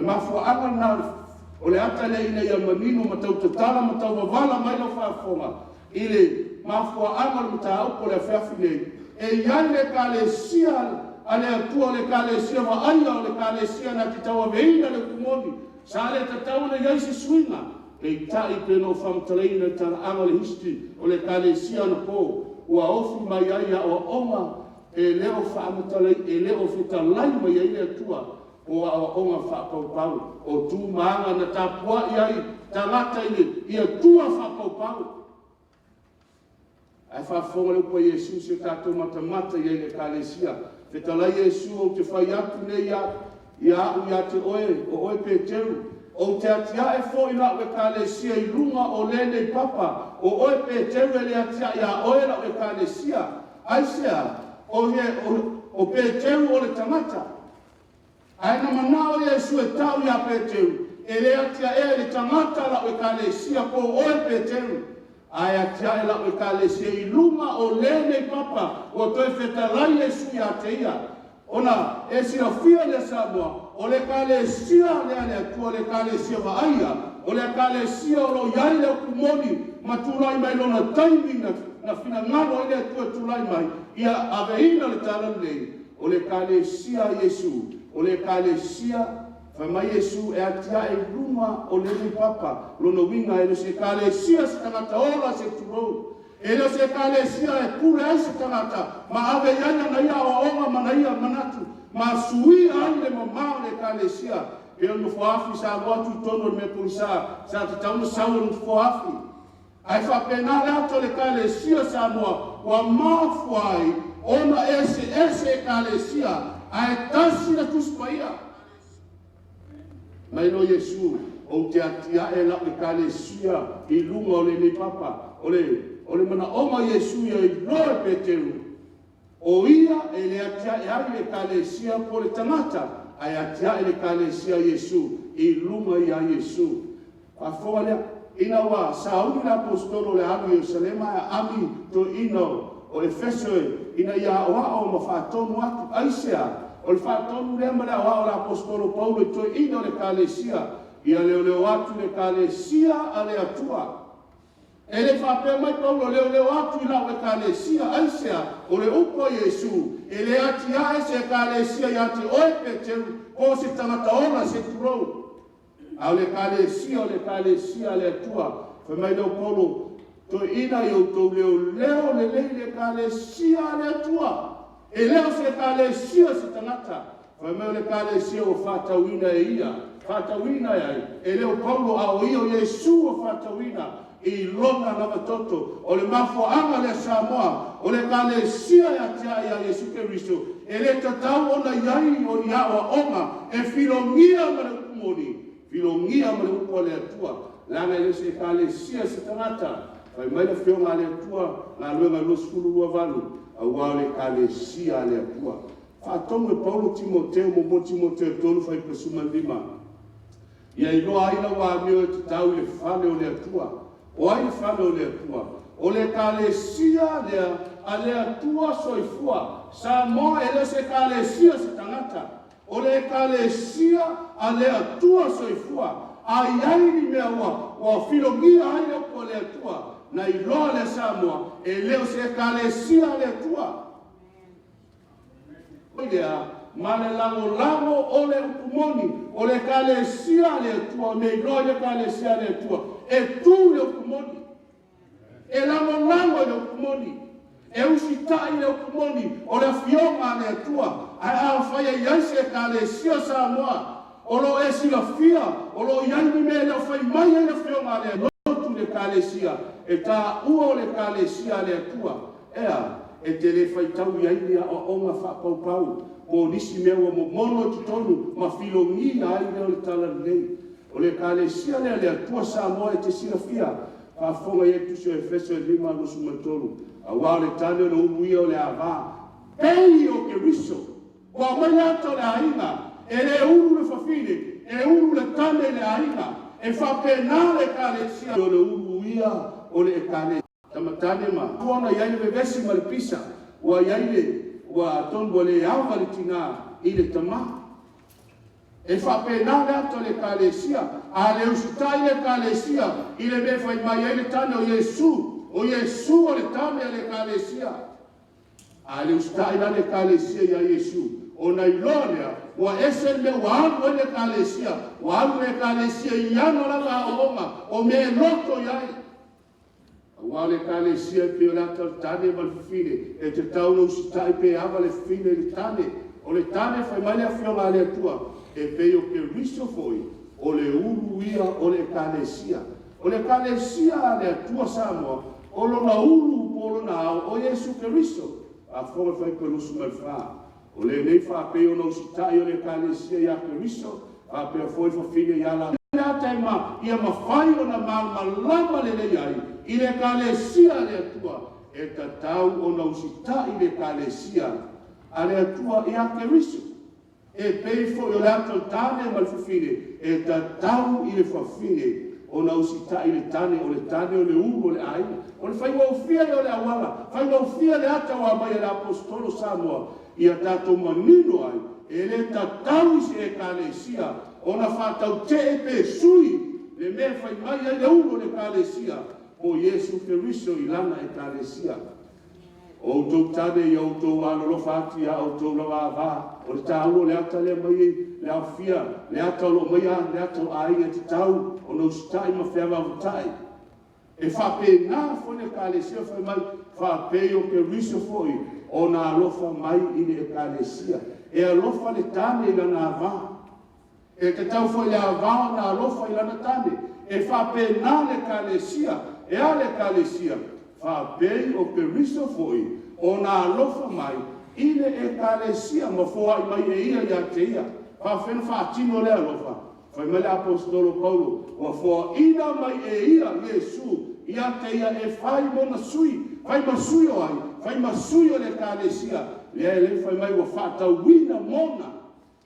Le mafuaaga lena o le ata lea ina ia manino ma tau tatala ma tau vavala mai lau faafofoga i le mafuaaga o le mataupu o le afiafi nei. E i ai le Ekalesia a le Atua, o le Ekalesia vaaia, o le Ekalesia na te tauaveina le upu moni. Sa le tatau ona i ai se suiga, peitai pei ona ou faamatalaina i le talaaga o le history o le Ekalesia anapo, ua ofi mai ai aoaoga e le o faamatalaina, e le o fetalai mai ai le Atua. O aoaoga faapaupau, o tu ma aga na tapuai ai tagata i Atua faapaupau. Ae faafofoga i le upu a Iesu, se i o tatou matamata i ai i le Ekalesia. Fetalai Iesu, ou te fai atu nei ia au ia te oe, o oe Peteru, ou te atiae foi lau Ekalesia i luga o lenei papa. O oe Peteru e le atiae iā oe lau Ekalesia. Aisea? O, o Peteru o le tagata. Ae na manao Iesu e tau iā Peteru, E le atiaea i le tagata la'u Ekalesia po o oe Peteru, ae atia'e la'u Ekalesia i luga o lenei papa. Ua toe fetalai Iesu iā te ia. Ona e silafia lea Samoa, o le Ekalesia lea a le Atua, o le Ekalesia vaaia, o le Ekalesia o lo o i ai le upu moni ma tulai mai lona taimi na, na finagalo ai le Atua e tulai mai, ia aveina le talalelei. O le Ekalesia a Iesu, o le Ekalesia, fai mai Iesu e atia'e i luga o lenei papa. Lona uiga e le o se Ekalesia se tagata ola se i tulou. E le o se Ekalesia e pule ai se tagata ma ave i ai ana ia aoaoga ma ana ia manatu ma suia ai le mama o le Ekalesia. Pei o le nofoafi sa alu atu i totonu o le mea pogisa, sa tatau ona sau o le nofoafi. Ae faapena le ata o le Ekalesia Samoa ua mafua ai ona eseese Ekalesia, ae tasi le Tusi Paia. Mai loa Iesu, ou te atiae lau Ekalesia i luga o lenei papa. O le, o le manaoga o Iesu ia iloa e Peteru, o ia e le atiae ai le Ekalesia po o le tagata, ae atiae le Ekalesia a Iesu i luga ia Iesu. Faafofoga lea, ina ua sauni le Aposetolo o le a alu i Ierusalema ae aami toeaiina o Efeso ina ia aoao ma faatonu atu. Aisea? O le faatonu lea ma le aoao a le Aposetolo Paulo i toeaiina o le Ekalesia, ia leoleo atu le Ekalesia a le Atua. E le i faapea mai Paulo, leoleo atu i lau Ekalesia. Aisea? O le upu a Iesu, e le atiae se Ekalesia ia te oe Peteru, po o se tagata ola se i tulou. A o le Ekalesia, o le Ekalesia a le Atua. Fai mai lea o Paulo, Toeaina ia outou leoleo lelei le Ekalesia a le Atua. E le o se Ekalesia se tagata. Fai mai o le Ekalesia ua faatauina e ia. Faatauina e ai? E le o Paulo, a o ia o Iesu ua faatauina i lona lava toto. O le mafuaaga lea Samoa, o le Ekalesia e atiae ia Iesu Keriso, e le tatau ona i ai o ni aoaoga e filogia ma le upu moni, filogia ma le upu a le Atua, leaga e le o se Ekalesia se tagata. Fai mai le Afioga a le Atua, Galuega 20:28, aua o le Ekalesia a le Atua. Faatonu e Paulo Timoteo, 1 Timoteo 3 fuaiupu 15, ia iloa ai lau amio e tatau i le fale o le Atua. O ai le fale o le Atua? O le Ekalesia lea a le Atua soifua. Samoa e le o se Ekalesia se tagata. O le Ekalesia a le Atua soifua. A i ai ni mea ua, ua filogia ai le upu a le Atua, na iloa lea Samoa, e le o se Ekalesia a le Atua. Oi lea, ma le lagolago o le upu moni, o le Ekalesia a le Atua, o mea iloa i le Ekalesia a le Atua, e tu le upu moni, e lagolago i le upu moni, e usitai i le upu moni, o le Afioga a le Atua. Ae afai e i ai se Ekalesia Samoa o lo o e silafia o lo o i ai ni mea e le o fai mai ai le Afioga a le Atua, lotu le Ekalesia, e taua o le Ekalesia a le Atua. E a? E te le faitau i ai ni aoaoga faapaupau po o nisi mea ua momono i totonu ma filogia ai lea o le talalelei. O le Ekalesia lea a le Atua Samoa e te silafia, faafofoga i ai le Tusi o Efeso 5:23, aua o le tane o le ulu ia o le ava, pei o Keriso. Ua aumai le ata o le aiga, e le ulu le fafine, e ulu le tane i le aiga. E faapena le Ekalesia. O le ulu ia o le Ekalesia. Tama tane ma ua ona i ai le vevesi ma le pisa, ua i ai le, ua atonu ua le ava le tinā i le tamā. E faapena le ata o le Ekalesia. A le usitai le Ekalesia i le mea e fai mai ai le tane o Iesu, o Iesu o le tane a le Ekalesia. A le usitai la le Ekalesia iā Iesu, ona iloa lea ua ese le mea ua alu ai le Ekalesia, ua alu le Ekalesia i ana lava aoaoga, o mea e loto i ai. Aua o le Ekalesia e pei o le ata o le tane ma le fafine, e tatau ona usitai pe ava le fafine i le tane. O le tane, fai mai le Afioga a le Atua, e pei o Keriso foi, o le ulu ia o le Ekalesia. O le Ekalesia a le Atua Samoa, o lona ulu po o lona ao, o Iesu Keriso. Faafofoga le Fuaiupu 24. O lenei faapei ona usitai o le Ekalesia iā Keriso, faapea foi fafine iā la le ata e ma ia mafai ona malamalama lelei ai i le Ekalesia a le Atua, e tatau ona usitai le Ekalesia a le Atua iā Keriso. E pei foi o le ata o le tane ma le fafine, e tatau i le fafine ona usitai i le tane, o le tane o le ulu o le aiga. O le faigofie ia o le auala, faigofie le ata ua aumai e le Aposetolo Samoa, ia tatou manino ai, e le tatau i se Ekalesia ona faatautee pe sui le mea e fai mai ai le ulu o le Ekalesia po o Iesu Keriso i lana Ekalesia. O outou tane, ia outou alolofa atu iā outou lava ava. O le taua o le ata lea e aumai i le aofia, le ata o lo o aumaia le ata o aiga e tatau ona usitai ma feavaavatai. E faapena foi le Ekalesia fai mai, faapei o Keriso foi ona alofa mai i le Ekalesia. E alofa le tane i lana ava. E tatau foi i le ava ona alofa i lana tane. E faapena le Ekalesia. E a le Ekalesia? Faapei o Keriso foi ona alofa mai i le Ekalesia ma foai mai e ia ia te ia. E faapefea ona faatino lea alofa? Fai mai le Aposetolo Paulo, ua foaina mai e ia Iesu ia te ia e fai mona sui. Fai ma sui o ai? Fai ma sui o le Ekalesia. Lea e fai mai ua faatauina mona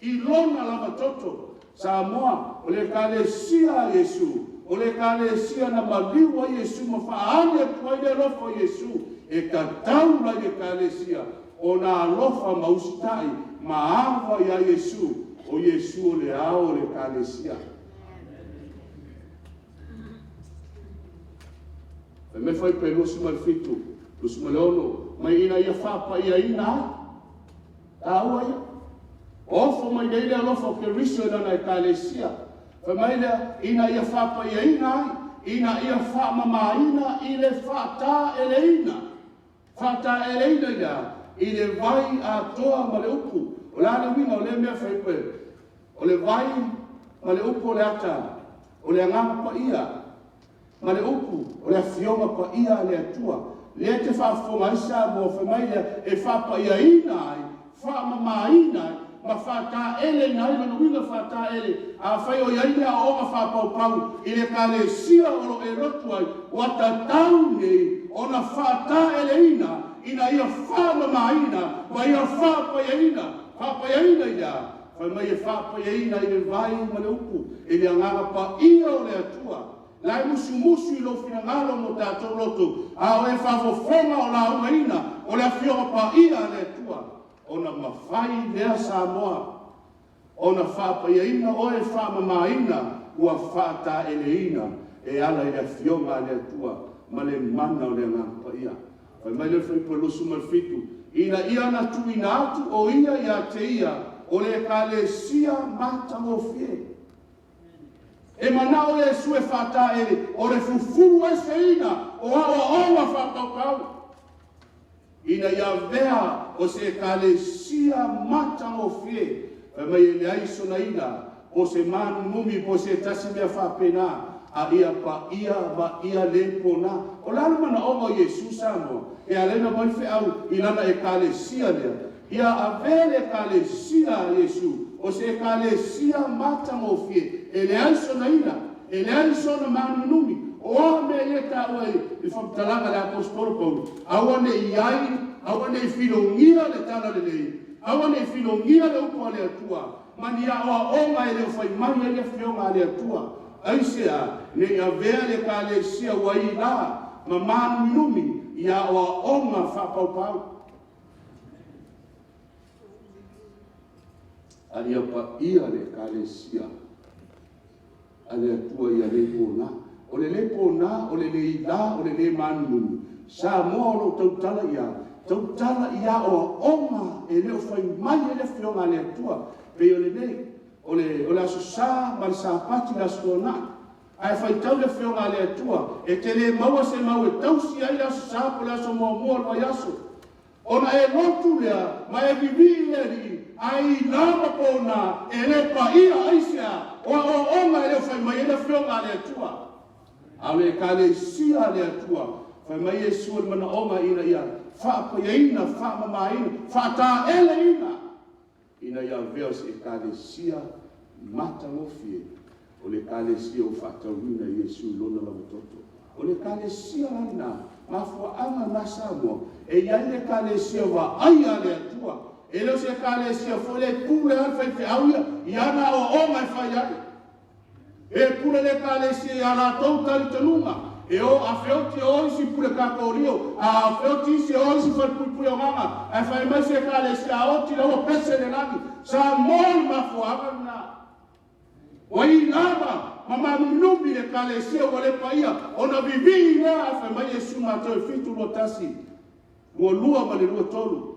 i lona lava toto. Samoa, o le Ekalesia a Iesu, o le Ekalesia na maliu ai Iesu ma faaali atu ai le alofa o Iesu, e tatau la i le Ekalesia ona alofa ma usitai ma ava iā Iesu, o Iesu o le ao o le Ekalesia. Fai mai le Fuaiupu 27, 26, mai ina ia faapaiaina ai. Taua ia. Ua ofo mai nei le alofa o Keriso i lana Ekalesia. Fai mai lea, ina ia faapaiaina ai, ina ia faamamaina i le faataeleina. Faataeleina i le a? I le vai atoa ma le upu. O le a le uiga o lea mea fuaiupu? O le vai ma le upu o le ata, o le Agaga Paia ma le upu, o le Afioga Paia a le Atua. Lea e te faafofoga ai Samoa, fai mai lea, e faapaiaina ai, faamamaina ai, ma faataeleina ai. Lona uiga faataele, afai o i ai ni aoaoga faapaupau i le Ekalesia o lo o e lotu ai, ua tatau nei ona faataeleina ina ia faamamaina ma ia faapaiaina. Faapaiaina i le a? Fai mai e faapaiaina i le vai ma le upu, i le Agaga Paia o le Atua. La e musumusu i lou finagalo ma o tatou loto, a o e faafofoga o laugaina o le Afioga Paia a le Atua, ona mafai lea Samoa ona faapaiaina oe, faamamaina, ua faataeleina e ala i le Afioga a le Atua ma le mana o le Agaga Paia. Fai mai le Fuaiupu 27, ina ia na tuuina atu o ia ia te ia o le Ekalesia matagofie. E manao Iesu e faataele, o le fufulu eseina o aoaoga faapaupau, ina ia avea o se Ekalesia matagofie. Fai mai e leai sona ila, po o se manunumi, po o se tasi mea faapena, a ia paia ma ia le pona. O le a le manaoga o Iesu Samoa? E ala ai ona aumai le feau i lana Ekalesia lea, ia avea le Ekalesia a Iesu o se Ekalesia matagofie, e leai sona ila, e leai sona manunumi. O a mea ia e taua i le faamatalaga a le Aposetolo Paulo, aua ne i ai, aua ne i filogia le talalelei, aua ne i filogia le upu a le Atua, ma ni aoaoga e le o fai mai ai le Afioga a le Atua. Aisea? Ne i avea le Ekalesia ua ila ma mānuminumi i aoaoga faapaupau. A ia paia le Ekalesia a le Atua ia le pona. O le lē pona, o le le ila, o le lē manunumi. Samoa o lo o tautala i a? Tautala i aoaoga e le o fai mai ai le Afioga a le Atua, pei o lenei, o le Aso Sa ma le Sapati le Aso Toonai. Ae faitau le Afioga a le Atua, e te le maua se mau e tausi ai le Aso Sa po o le aso muamua o le vaiaso, ona e lotu lea ma e vivii i le Alii, ae ila ma pona, e le paia. Aisea? O aoaoga e le o fai mai ai le Afioga a le Atua. A o le Ekalesia a le Atua, fai mai Iesu o le manaoga ina ia faapaiaina, faamamaina, faataeleina, ina ia avea o se Ekalesia matagofie, o le Ekalesia ua faatauina e Iesu i Lona lava toto. O le Ekalesia la lena, mafuaaga na Samoa e i ai le Ekalesia vaaia a le Atua. E le o se Ekalesia foi lea e pule lava le faifeau ia i ana aoaoga e fai ai. Pe pule le Ekalesia i a latou talitonuga, e o, a feoti e o isi pule Katolia, a feoti isi e o isi falepuipui o agaga, ae fai mai se Ekalesia a oti la ua pese i le lagi. Samoa o le mafuaaga lena. Ua ila ma manuminumi le Ekalesia ua le paia, ona vivii lea ae fai mai Iesu Mateo 7:21, 22 ma le 23.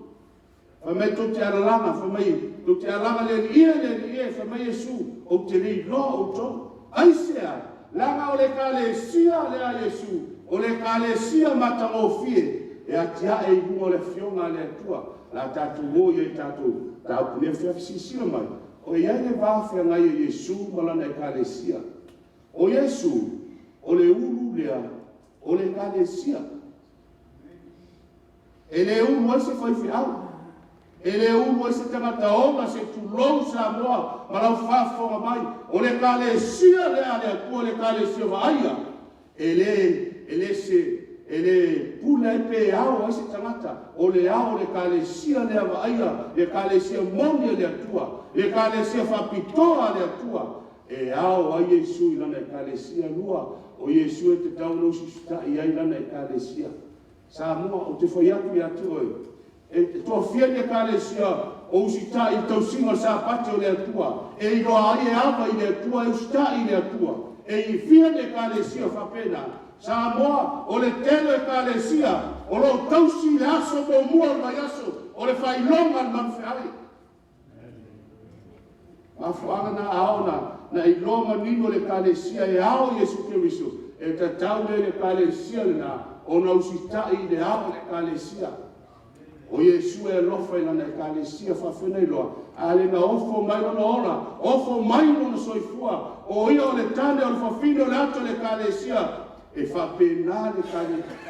Fai mai tou te alalaga, fai mai tou te alaga le Alii e, le Alii e, fai mai Iesu, ou te le iloa outou. Aisea? Leaga o le Ekalesia lea a Iesu, o le Ekalesia matagofie e atiae i luga o le Afioga a le Atua. O le a tatou o i ai i le tatou mataupu i lenei afiafi. Silasila mai, o i ai le va feagai o Iesu ma Lana Ekalesia. O Iesu, o le ulu lea o le Ekalesia. E le ulu ai se faifeau, e le ulu ai se tagata ola, se i tulou Samoa ma lau faafofoga mai. O le Ekalesia lea a le Atua o le Ekalesia vaaia, e le, e le se, e le pule ai pe ao ai se tagata. O le ao o le Ekalesia lea vaaia, le Ekalesia moni a le Atua, le Ekalesia faapitoa a le Atua, e ao ai Iesu i Lana Ekalesia. Lua, o Iesu e tatau ona usiusitai i ai Lana Ekalesia. Samoa, ou te fai atu ia te oe, e toafia ni Ekalesia o usitai i le tausiga o le Sapati o le Atua, e iloa ai e ava i le Atua, e usitai i le Atua? E fia ni Ekalesia faapena? Samoa, o le tele o Ekalesia o lo o tausi i le aso muamua o le vaiaso, o le faailoga a le manufeai. Mafuaaga na a oo na iloa manino le Ekalesia e ao Iesu Keriso, e tatau lea i le Ekalesia lena ona usitai i le ao o le Ekalesia. O Iesu e alofa i Lana Ekalesia, faafefea ona iloa? A lea na ofo mai Lona ola, ofo mai Lona soifua, o Ia o le tane, o le fafine, o le ata o le Ekalesia. E faapena le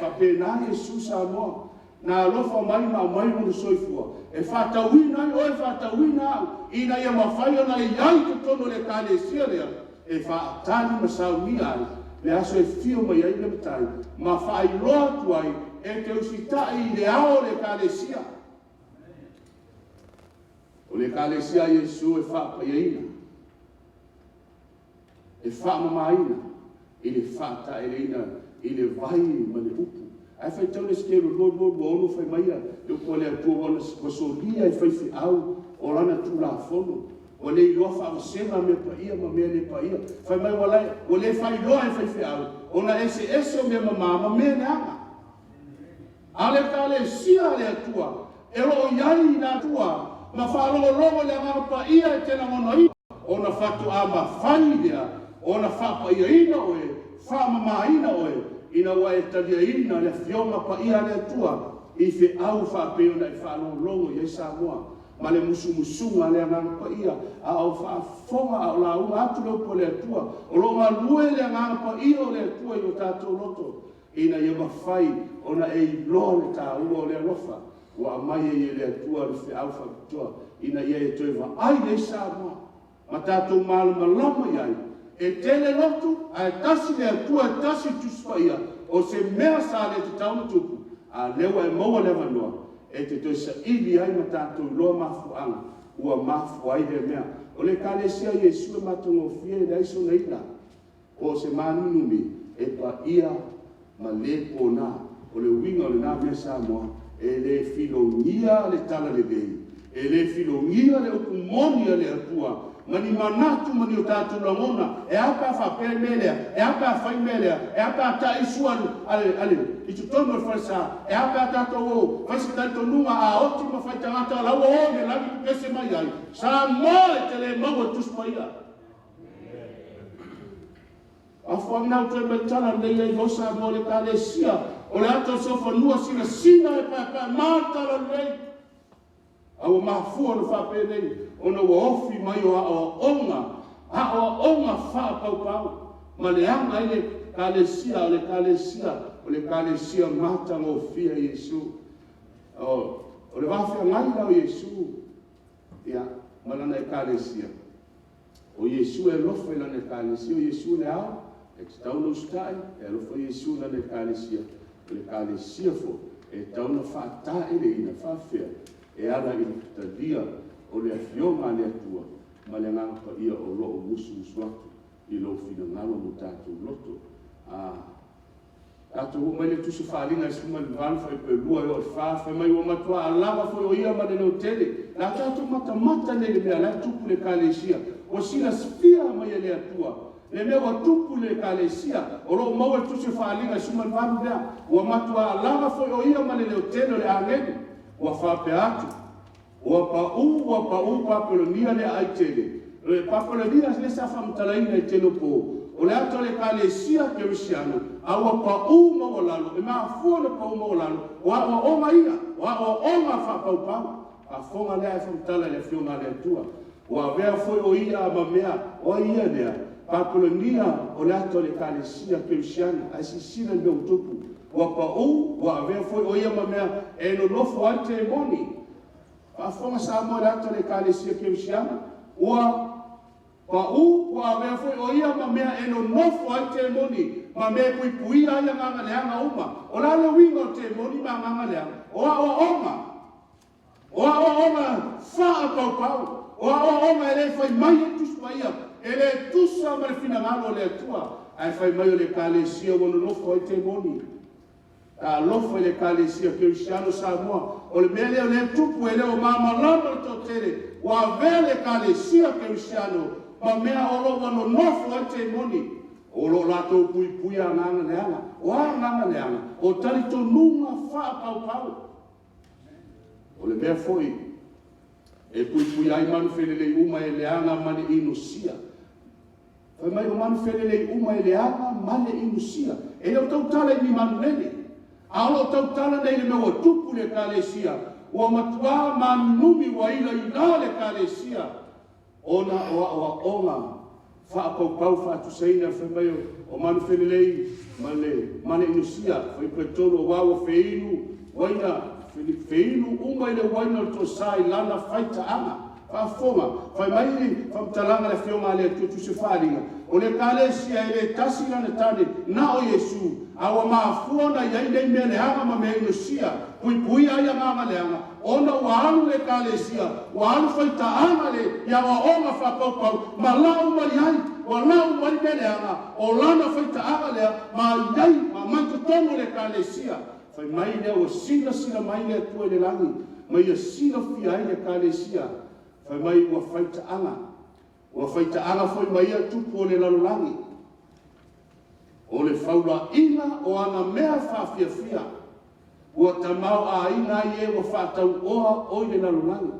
faapena Iesu Samoa. Na alofa mai ma aumai Lona soifua e faatauina ai oe, faatauina au, ina ia mafai ona i ai i totonu o le Ekalesia lea e faatali ma saunia ai le aso e afio mai ai le Matai ma faailoa atu ai e te usitai i le ao o le Ekalesia. O le Ekalesia a Iesu e faapaiaina, e faamamaina i le faataeleina i le vai ma le upu. Ae faitau le Esetelu 2, 2, 26 fai mai le upu a le Atua ua solia e faifeau o lana Tulafono, ua le iloa faavasega mea paia ma mea le paia. Fai mai ua le faailoa e faifeau ona eseese o mea mama ma mea leaga. A o le Ekalesia a le Atua, e lo o i ai i le Atua ma faalogologo i le Agaga Paia e te lagonaina, ona faatoa mafai lea ona faapaiaina oe, faamamaina oe, ina ua e taliaina le Afioga Paia a le Atua i feau faapei ona e faalogologo i ai Samoa, ma le musumusuga a le Agaga Paia, a o faafofoga a o lauga atu le upu a le Atua. O lo o galue le Agaga Paia o le Atua i o tatou loto, ina ia mafai ona e iloa le taua o le alofa ua aumai ai e le Atua le feau faapitoa, ina ia e toe vaai ai Samoa ma tatou malamalama i ai, e tele lotu ae tasi le Atua, e tasi le Tusi Paia. O se mea sa le tatau ona tupu, a o lea ua e maua le avanoa e te toe saili ai ma tatou iloa mafuaaga ua mafua ai lea mea. O le Ekalesia a Iesu e matagofie, e leai sona ila po o se manuminu, e paia ma le pona. O le uiga o lena mea Samoa, e le filogia le talalelei. E le filogia le upu moni a le Atua ma ni manatu ma ni o tatou lagona, e a pe a faapea le mea lea, e a pe a fai le mea lea, e a pe a ta'i le sua a le, i totonu o le falesa, e a pe a tatou o fai se talitonuga a oti ma fai tagata o la ua o i le lagi pepese mai ai. Samoa e te le maua i le Tusi Paia. Afuaga na toe mai tala lelei ai loa Samoa i le Ekalesia o le ata o le siufanua sinasina e paepae ma le talalelei. A ua mafua ona faapenei ona ua ofi mai o aoaoga, aoaoga faapaupau ma leaga ai le Ekalesia, o le Ekalesia, o le Ekalesia matagofie a Iesu. O le va feagai la o Iesu ma Lana Ekalesia, o Iesu e alofa i Lana Ekalesia, o Iesu le ao, e tatau ona usitai, e alofa Iesu i Lana Ekalesia, o le Ekalesia foi e tatau ona faataeleina faafefea e ala i le talia o le Afioga a le Atua ma le Agaga Paia o lo o musumusu atu i lou finagalo ma o tatou loto. Tatou oo mai i le Tusi Faaaliga e 18 fuaiupu e 2 e oo i le 4, fai mai ua matua alaga foi o ia ma le leotele. O le a tatou matamata nei i le mea o la e tupu i le Ekalesia, ua silafia mai e le Atua le mea ua tupu i le Ekalesia, o lo o maua i le Tusi o Faaaliga e 18 lea. Ua matua alaga foi o ia ma le leotele o le agelu, ua faapea atu, ua pau, ua pau Papelonia le aai tele. O le Papelonia lea sa faamatalaina i le tele o po, o le ata o le Ekalesia Kerisiano, a ua pau maualalo, e mafua ona pau maualalo, o aoaoga ia, o aoaoga faapaupau. Faafofoga lea ae faamatala i le Afioga a le Atua. Ua avea foi o ia ma mea, o ai ia lea? Papelonia o le ata o le Ekalesia Kerisiano, ae silasila i le mea ua tupu. Ua pau, ua avea foi o ia ma mea e nonofo ai temoni. Faafofoga Samoa i le ata o le Ekalesia Kerisiano, ua pau, ua avea foi o ia ma mea e nonofo ai temoni, ma mea e puipuia ai agaga leaga uma. O le a le uiga o temoni ma agaga leaga? O aoaoga. O aoaoga faapaupau. O aoaoga e le fai mai ai le Tusi Paia, e le tusa ma le finagalo o le Atua, ae fai mai o le Ekalesia ua nonofo ai temoni. Talofa i le Ekalesia Kerisiano Samoa, o le mea lea o lea e tupu e le o malamalama le toatele, ua avea le Ekalesia Kerisiano ma mea o lo o ua nonofo ai temoni, o lo o latou puipuia agaga leaga. O a agaga leaga? O talitonuga faapaupau. O le mea foi e puipuia ai manufelelei uma e leaga ma le inosia. Fai mai o manufelelei uma e leaga ma le inosia. E le o tautala i ni manulele, a o lo o tautala nei i le mea ua tupu i le Ekalesia, ua matua manunumi ua ilaila le Ekalesia ona o aoaoga faapaupau faatusaina fai mai o manufelelei ma le inosia. Fuaiupu e 3, aua ua feinu uaina, feinu uma i le uaina o le toesa i lana faitaaga. Faafofoga, fai mai le faamatalaga a le Afioga a le Atua i le Tusi o Faaaliga, o le Ekalesia e le tasi lana tane, na o Iesu, a ua mafua ona i ai nei mea leaga ma mea inosia, puipuia ai agaga leaga, ona ua alu le Ekalesia, ua alu faitaaga le i aoaoga faapaupau, ma lau mai ai, ua lau mai mea leaga, o lana faitaaga lea, ma i ai, ma aumai i totonu o le Ekalesia. Fai mai lea ua silasila mai le Atua i le lagi, ma ia silafia ai le Ekalesia, fai mai ua faitaaga, ua faitaaga foi ma ia tupu o le lalolagi, o le faulaiga o ana mea faafiafia, ua tamaoaiga ai e ua faatauoa oi le lalolagi.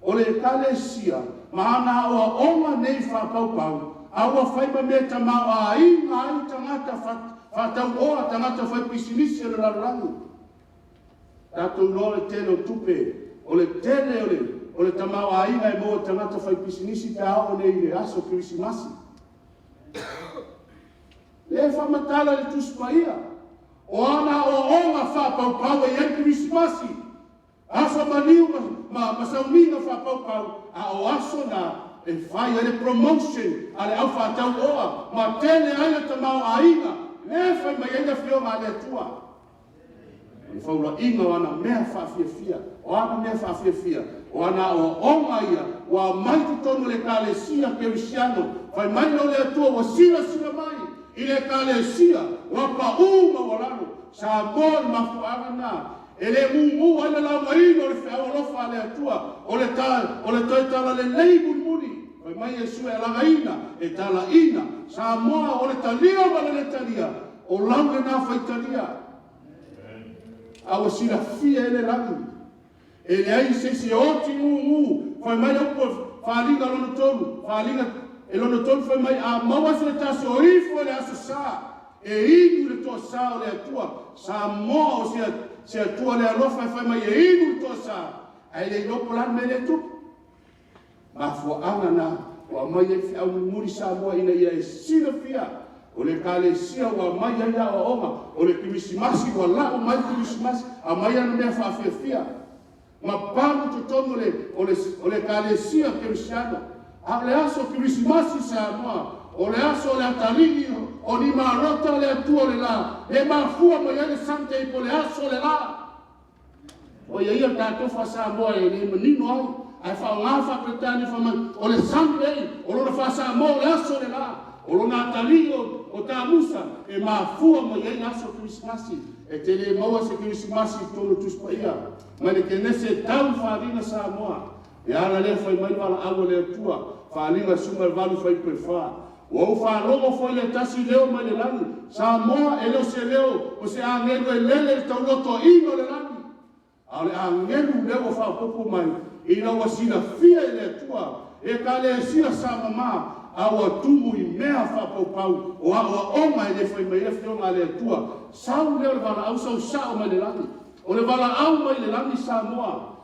O le Ekalesia ma ana aoaoga nei faapaupau, a ua fai ma mea e tamaoaiga ai tagata faatauoa, tagata faipisinisi o le lalolagi. Tatou iloa le tele o tupe, o le tele o le tamaoaiga e maua e tagata faipisinisi pe a oo nei i le aso Kerisimasi. Lea e faamatala i le Tusi Paia, o ana aoaoga faapaupau e i ai Kerisimasi, aso maliu ma sauniga faapaupau, a o aso na e fai ai le promotion a le au faatauoa ma tele ai le tamaoaiga, lea e fai mai ai le Afioga a le Atua. O le faulaiga o ana mea faafiafia, o ana mea faafiafia, o ana aoaoga ia ua aumai i totonu o le Ekalesia Kerisiano. Fai mai lea o le Atua ua silasila mai i le Ekalesia ua pau maualalo. Samoa o le mafuaaga lena E le mumu ai le laugaina o le feau alofa a le Atua, o le o le toe talalelei mulimuli. Fai mai Iesu e alagaina, e talaina, Samoa o le talia ma le lē talia, o lau lena faitalia. A ua silafia e le lagi, e leai se isi e oti gugu. Fai mai le upu o Faaaliga lona tolu, Faaaliga e lona tolu fai mai, a maua se tasi o ifo i le Aso Sa e inu i le toasa o le Atua. Samoa o se Atua le alofa e fai mai e inu le toasa, ae le iloa po o le a le mea lea e tupu. Mafuaaga na ua aumai ai feau mulimuli Samoa ina ia e silafia o le Ekalesia ua aumai ai aoaoga o le Kerisimasi, ua lau mai le Kerisimasi, aumai ana mea faafiafia ma pamu i totonu o le Ekalesia Kerisiano. A o le aso Kerisimasi Samoa, o le aso o le atalii o Nimarota o le atua o le la, e mafua mai ai le Sunday po o le aso o le la. O ia ia tatou faa-Samoa e le manino ai, ae faaaoga faa-Peretania fai mai o le Sunday, o lona faa-Samoa o le aso o le la, o lona atalii o Tamusa e mafua mai ai le aso Kerisimasi. E te le maua se Kerisimasi i totonu o le Tusi Paia mai le Kenese e tau i le Faaaliga Samoa. E ala lea fai mai le valaau a le Atua, Faaaliga 18 fuaiupu e 4. Ua ou faalogo foi i le tasi leo mai le lagi, Samoa e le o se leo o se agelu e lele i le taulotoaina o le lagi, a o le agelu lea ua faaopoopo mai, ina ua silafia e le Atua Ekalesia samama, a ua tumu i mea faapaupau o aoaoga e le fai mai ai Afioga a le Atua. Sau lea o le valaau sau sao mai le lagi. O le valaau mai le lagi Samoa,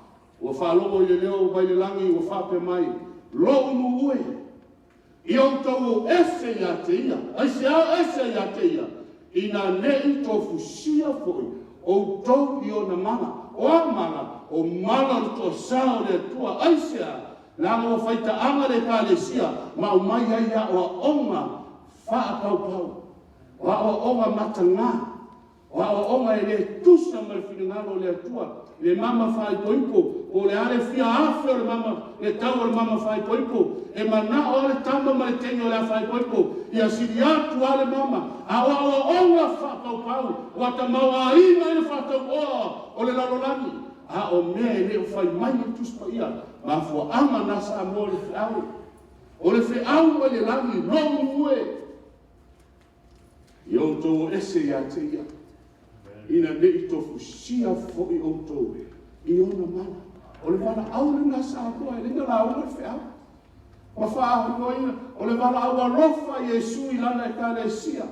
ua faalogo i le leo mai le lagi ua faapea mai, Lou nuu e, ia outou o ese ia te ia. Aisea o ese ia te ia? Ina ne i tofusia foi outou i ona mala. O a mala? O mala o le toasa o le Atua. Aisea? Leaga ua faitaaga le Ekalesia ma aumai ai aoaoga faapaupau, o aoaoga mataga, O aoaoga e le tusa ma le finagalo o le Atua, le mama faaipoipo, po o le a le fia afe o le mama, le tau o le mama faaipoipo, e manao lava le tama ma le teine o le a faaipoipo, ia sili atu lava le mama. A o aoaoga faapaupau ua tamaoaiga ai le faatauoa o le lalolagi, a o mea e le o fai mai ai le Tusi Paia, mafuaaga na Samoa o le feau. O le feau mai le lagi, lou nuu e, Ia outou o ese ia te ia, ina ne i tofusia foi outou i ona mala. O le valaau lena Samoa, e le na lauga le feau. Ma faaigoaina, o le valaau alofa a Iesu i lana Ekalesia.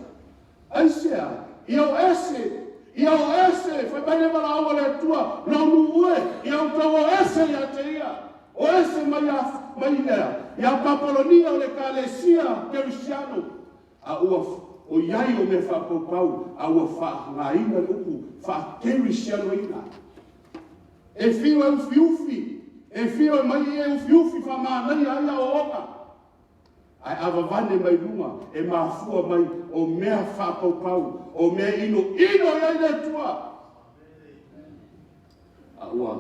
Aisea? Ia o ese, ia o ese, fai mai le valaau a le Atua, lou nuu e, ia outou o ese ia te ia. O ese mai mai lea, ia Papalonia o le Ekalesia Kerisiano. A ua ʻoiai o mea faapaupau, a ua faaaogaina le upu faakerisianoina. E fiu e ufiufi, e fiu e aumai ie ufiufi faamanaia ai aoaoga, ae a vavane mai luga, e mafua mai o mea faapaupau, o mea e inoino i ai le Atua. A ua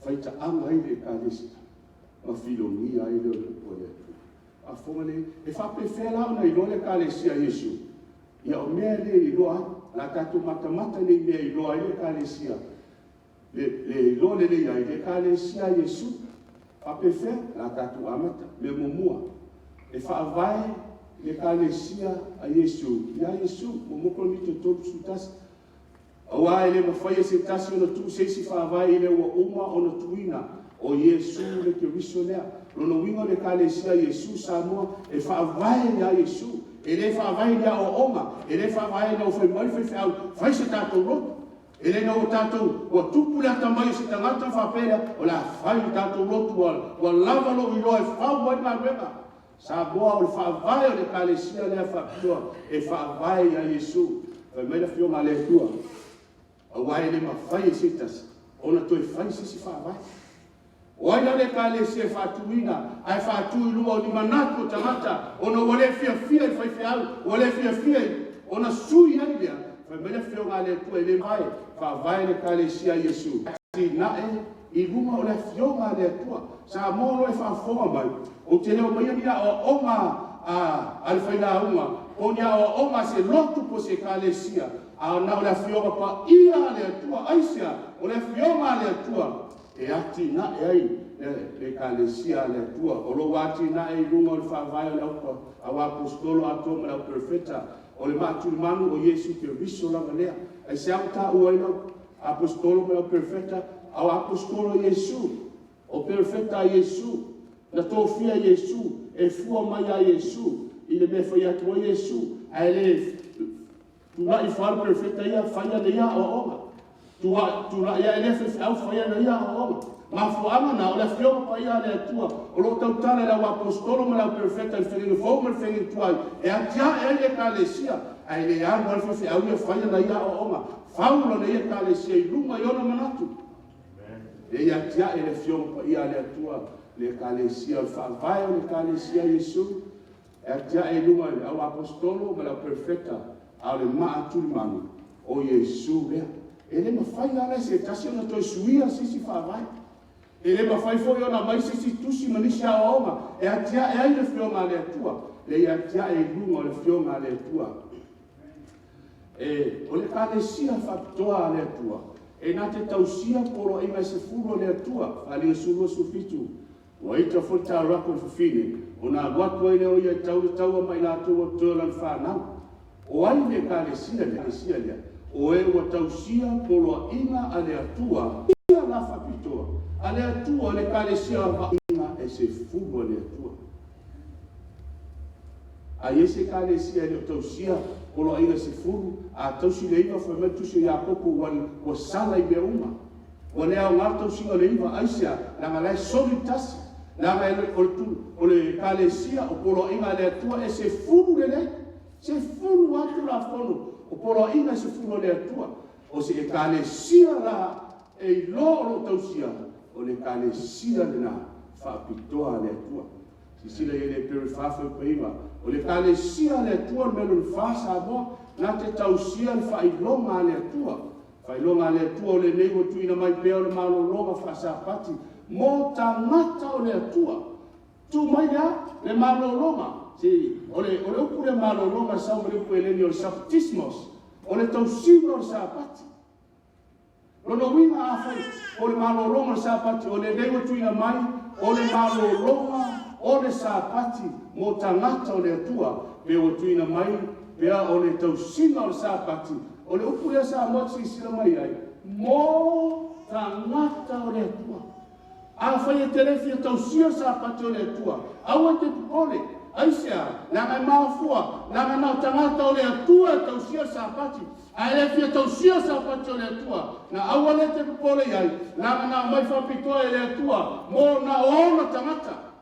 faitaaga ai le Ekalesia ma filogia ai lea o le upu a le Atua. Faafofoga lelei, e faapefea la ona iloa le Ekalesia a Iesu? Ia o mea ia e iloa ai. O le a tatou matamata nei i mea e iloa ai le Ekalesia, le iloa lelei ai le Ekalesia a Iesu. E faapefea? O le a tatou amata. Mea muamua, e faavae le Ekalesia a Iesu ia Iesu. 1 Korinito 31. Aua e le mafai e se tasi ona tuu se isi faavae i le ua uma ona tuuina, o Iesu le Keriso lea. O lona uiga o le Ekalesia a Iesu Samoa, e faavae ia Iesu. E le faavae i ni aoaoga, e le faavae ina ua fai mai le faifeau, fai se tatou lotu. E le ina ua tatou, ua tupu le atamai o se tagata ona faapea lea, o le a fai le tatou lotu ua lava lou iloa e fau ai le galuega. Samoa o le faavae o le Ekalesia lea faapitoa, e faavae ia Iesu. Fai mai le Afioga a le Atua, aua e le mafai e se tasi ona toe fai se isi faavae. O ai la le Ekalesia e faatuina ae faatu i luga o ni manatu o tagata ona ua le fiafia i le faifeau, ua le fiafia i, ona sui ai lea? Fai mai le Afioga a le Atua e le mafai, faavae le Ekalesia a Iesu, atinae i luga o le Afioga a le Atua. Samoa o lo o e faafofoga mai, ou te le o aumaia ni aoaoga a le failauga po o ni aoaoga a se lotu po o se ekalesia. A na o le Afioga Paia a le Atua, aisea? O le Afioga a le Atua e atinae ai le Ekalesia a le Atua, o lo o ua atinae i luga o le faavae o le au aposetolo atoa ma le au perofeta. O le maatulimanu o Iesu Keriso lava lea. Aisea ua taua ai le au aposetolo ma le au perofeta? O aposetolo a Iesu, o perofeta a Iesu, na tofia e Iesu, e fua mai ia Iesu i le mea e fai atu ai Iesu, ae le tulai ifo lava le perofeta ia fai ana ia aoaoga, tulai ae lea faifeau fai ana ia aoaoga. Mafuaaga na, o le Afioga Paia a le Atua o lo o tautala i le au aposetolo ma le au perofeta i le Feagaiga Fou ma le Feagaiga Tuai e atiae ai le Ekalesia, ae le alu lava le faifeau ia fai ana ia aoaoga, fau lana ia ekalesia i luga i ona manatu. E leai, e atiae e le Afioga Paia a le Atua le Ekalesia, o le faavae o le Ekalesia a Iesu, e atiae i luga i le au aposetolo ma le au perofeta, a o le maatulimanu, o Iesu lea. E le mafai lava la e se tasi ona toe suia se isi faavae. E le mafai foi ona aumai se isi tusi ma nisi aoaoga e atiae ai le Afioga a le Atua. E leai, e atiae i luga o le Afioga a le Atua. O le Ekalesia Faapitoa a le Atua, e na te tausia poloaiga e 10 a le Atua, Faaaliga 12, 17. Ua ita foi le taulako i le fafine, ona alu atu ai lea o ia e tau le taua ma i latou o totoe o lana fanau. O ai le Ekalesia lea? O e ua tausia poloaiga a le Atua, la faapitoa a le Atua, le Ekalesia vaaia e 10 a le Atua. A i ai se Ekalesia e le o tausia poloaiga e 10, a tausi le 9, fai mai le tusi a Iakopo ua sala i mea uma. Ua le aoga le tausiga o le 9. Aisea? Leaga o la e soli le 1. Leaga o le Ekalesia o poloaiga a le Atua e 10 lelei, 10 lava Tulafono o poloaiga e 10 a le Atua. O se Ekalesia la e iloa o lo o tausia, o le Ekalesia lena Faapitoa a le Atua. Silasila i ai i le Heperu 4:9. O le Ekalesia a le Atua o le mea lona fa Samoa, na te tausia le faailoga a le Atua. Faailoga a le Atua o lenei ua tuuina mai pea o le malologa faasapati mo tagata o le Atua. Tuu mai le a? Le malologa. O le upu lea malologa e sau mai le upu Helene o le sabbatismos, o le tausiga o le Sapati. Lona uiga afai o le malologa o le Sapati o lenei ua tuuina mai, o le malologa o le Sapati mo tagata o le Atua, pe ua tuuina mai pea o le tausiga o le Sapati, o le upu lea Samoa e te silasila mai ai, mo tagata o le Atua. Afai e te le fia tausia le Sapati o le Atua, aua e te popole. Aisea? Leaga e mafua, leaga na o tagata o le Atua e tausia le Sapati. A e le fia tausia le Sapati o le Atua, na aua lea e te popole i ai, leaga na aumai faapitoa e le Atua mo na o ona tagata.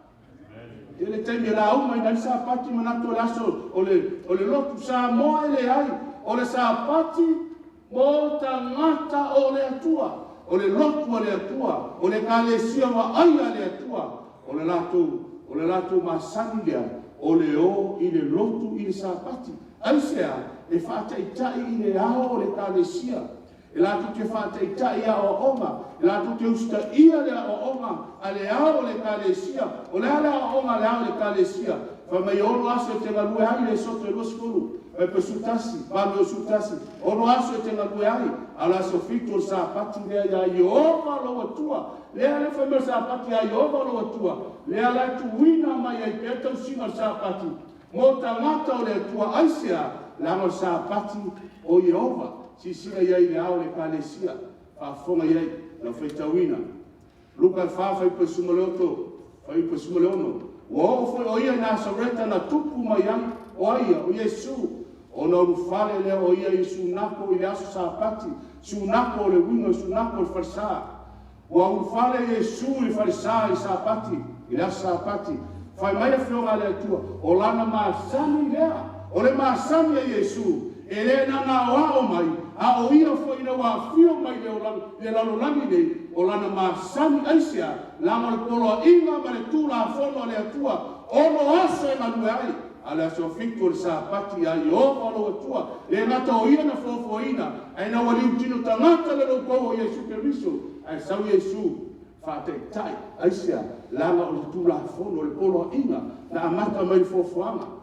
E tele taimi e lauga ai le Sapati manatu o le aso o le lotu Samoa e leai. O le Sapati mo tagata o le Atua, o le lotu a le Atua, o le Ekalesia vaaia a le Atua, o le latou, o le latou masani lea, o le o i le lotu i le Sapati. Aisea? E faataitai i le ao o le Ekalesia. E latou te faataitai i aoaoga, e latou te usitaia le aoaoga a le Ao o le Ekalesia. O le a le aoaoga a le Ao o le Ekalesia? Fai mai e 6 aso e te galue ai, le Lesoto e 20, 11, 8 i le 11, 6 aso e te galue ai, a o le aso 7 o le Sapati lea ia Ieova lou Atua. Lea la e fai mai o le Sapati ia Ieova lou Atua, lea la e tuuina mai ai pea le tausiga o le Sapati mo tagata o le Atua. Aisea? Leaga o le Sapati o Ieova. Silasila i ai i le Ao o le Ekalesia, faafofoga i ai lau faitauina. Luka 4 fuaiupu 18, fuaiupu 16. Ua oo foi o ia i Nasareta na tupu mai ai. O ai ia? O Iesu. Ona ulufale lea o ia i le sunago i le aso Sapati. Sunago o le uiga o le sunago o le falesa. Ua ulufale Iesu i le falesa i le Sapati, i le aso Sapati. Fai mai le Afioga a le Atua, o lana masani lea. O le masani a Iesu, e le na ona aoao mai, a o ia foi ina ua afio mai i le lalolagi nei, o lana masani. Aisea? Leaga o le poloaiga ma le Tulafono a le Atua, 6 aso e galue ai, a o le aso 7 o le Sapati ia Ieova lou Atua. E le gata o ia na foafoaina, ae ina ua liutino tagata le loukou o Iesu Keriso, ae sau Iesu faataitai. Aisea? Leaga o le Tulafono, o le poloaiga na amata mai i le foafoaga.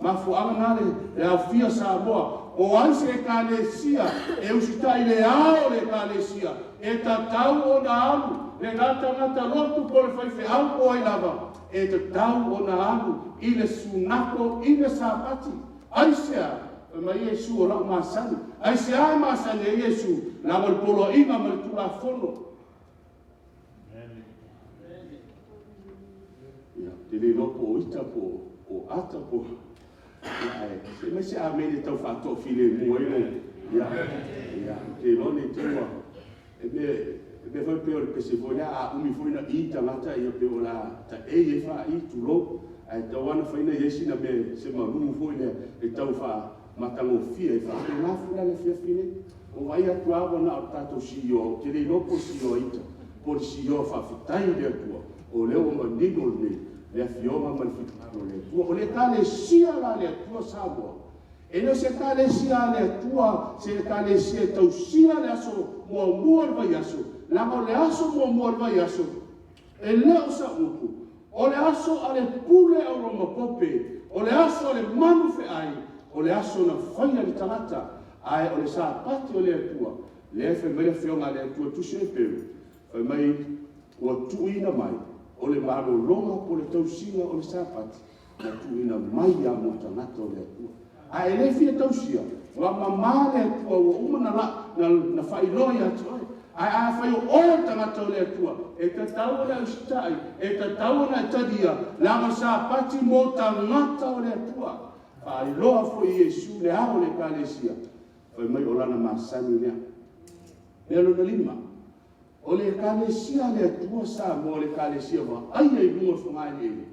Mafuaaga na le aofia Samoa. O ai se Ekalesia e usitai i le Ao o le Ekalesia, e tatau ona alu lena tagata lotu po o le faifeau po o ai lava, e tatau ona alu i le sunako i le Sapati. Aisea? Fai mai Iesu, o lau masani. Aisea e masani ai Iesu? Leaga o le poloaiga ma le Tulafono. Ia, ou te le iloa po o ita po o ata po o... Ae se aumai se amene e tau faatoafilemu ai lou... Ia, ia, ou te iloa ne i te i ua... E mea foi pei o le pese foi lea, a umi foi na i tagata e pei o le a taei ai faai, tulou. Ae tatau lava ona fai ona i ai sina mea, se malu foi lea e tau faamatagofie ai. E faapena foi la le afiafi lenei. Ua ou vaai atu lava ua na o le tatou siioa, ou te le iloa po o le siioa ita po o le siioa faafetai i le Atua o lea ua manino lelei le Afioga ma le finagalo o le Atua. O le Ekalesia la a le Atua Samoa, e le o se Ekalesia a le Atua, se Ekalesia e tausia le aso muamua o le vaiaso, leaga o le aso muamua o le vaiaso, e le o sau upu, o le aso a le pule a Roma Pope, o le aso a le manu feai, o le aso na faia e le tagata, ae o le Sapati o le Atua, lea e fai mai le Afioga a le Atua i le Tusi o Eperu, fai mai, ua tuuina mai, o le malologa po o le tausiga o le Sapati, na tuuina mai lava mo tagata o le Atua. A e le fia tausia, ua mama le Atua ua uma ona faailoa ia te oe. Ae afai o oe o le tagata o le Atua, e tatau ona e usitai, e tatau ona e talia, leaga o le Sapati mo tagata o le Atua. Faailoa foi e Iesu le Ao o le Ekalesia, fai mai o lana masani lea. Mea lona lima, o le Ekalesia a le Atua Samoa o le Ekalesia vaaia i luga o le fogaeleele,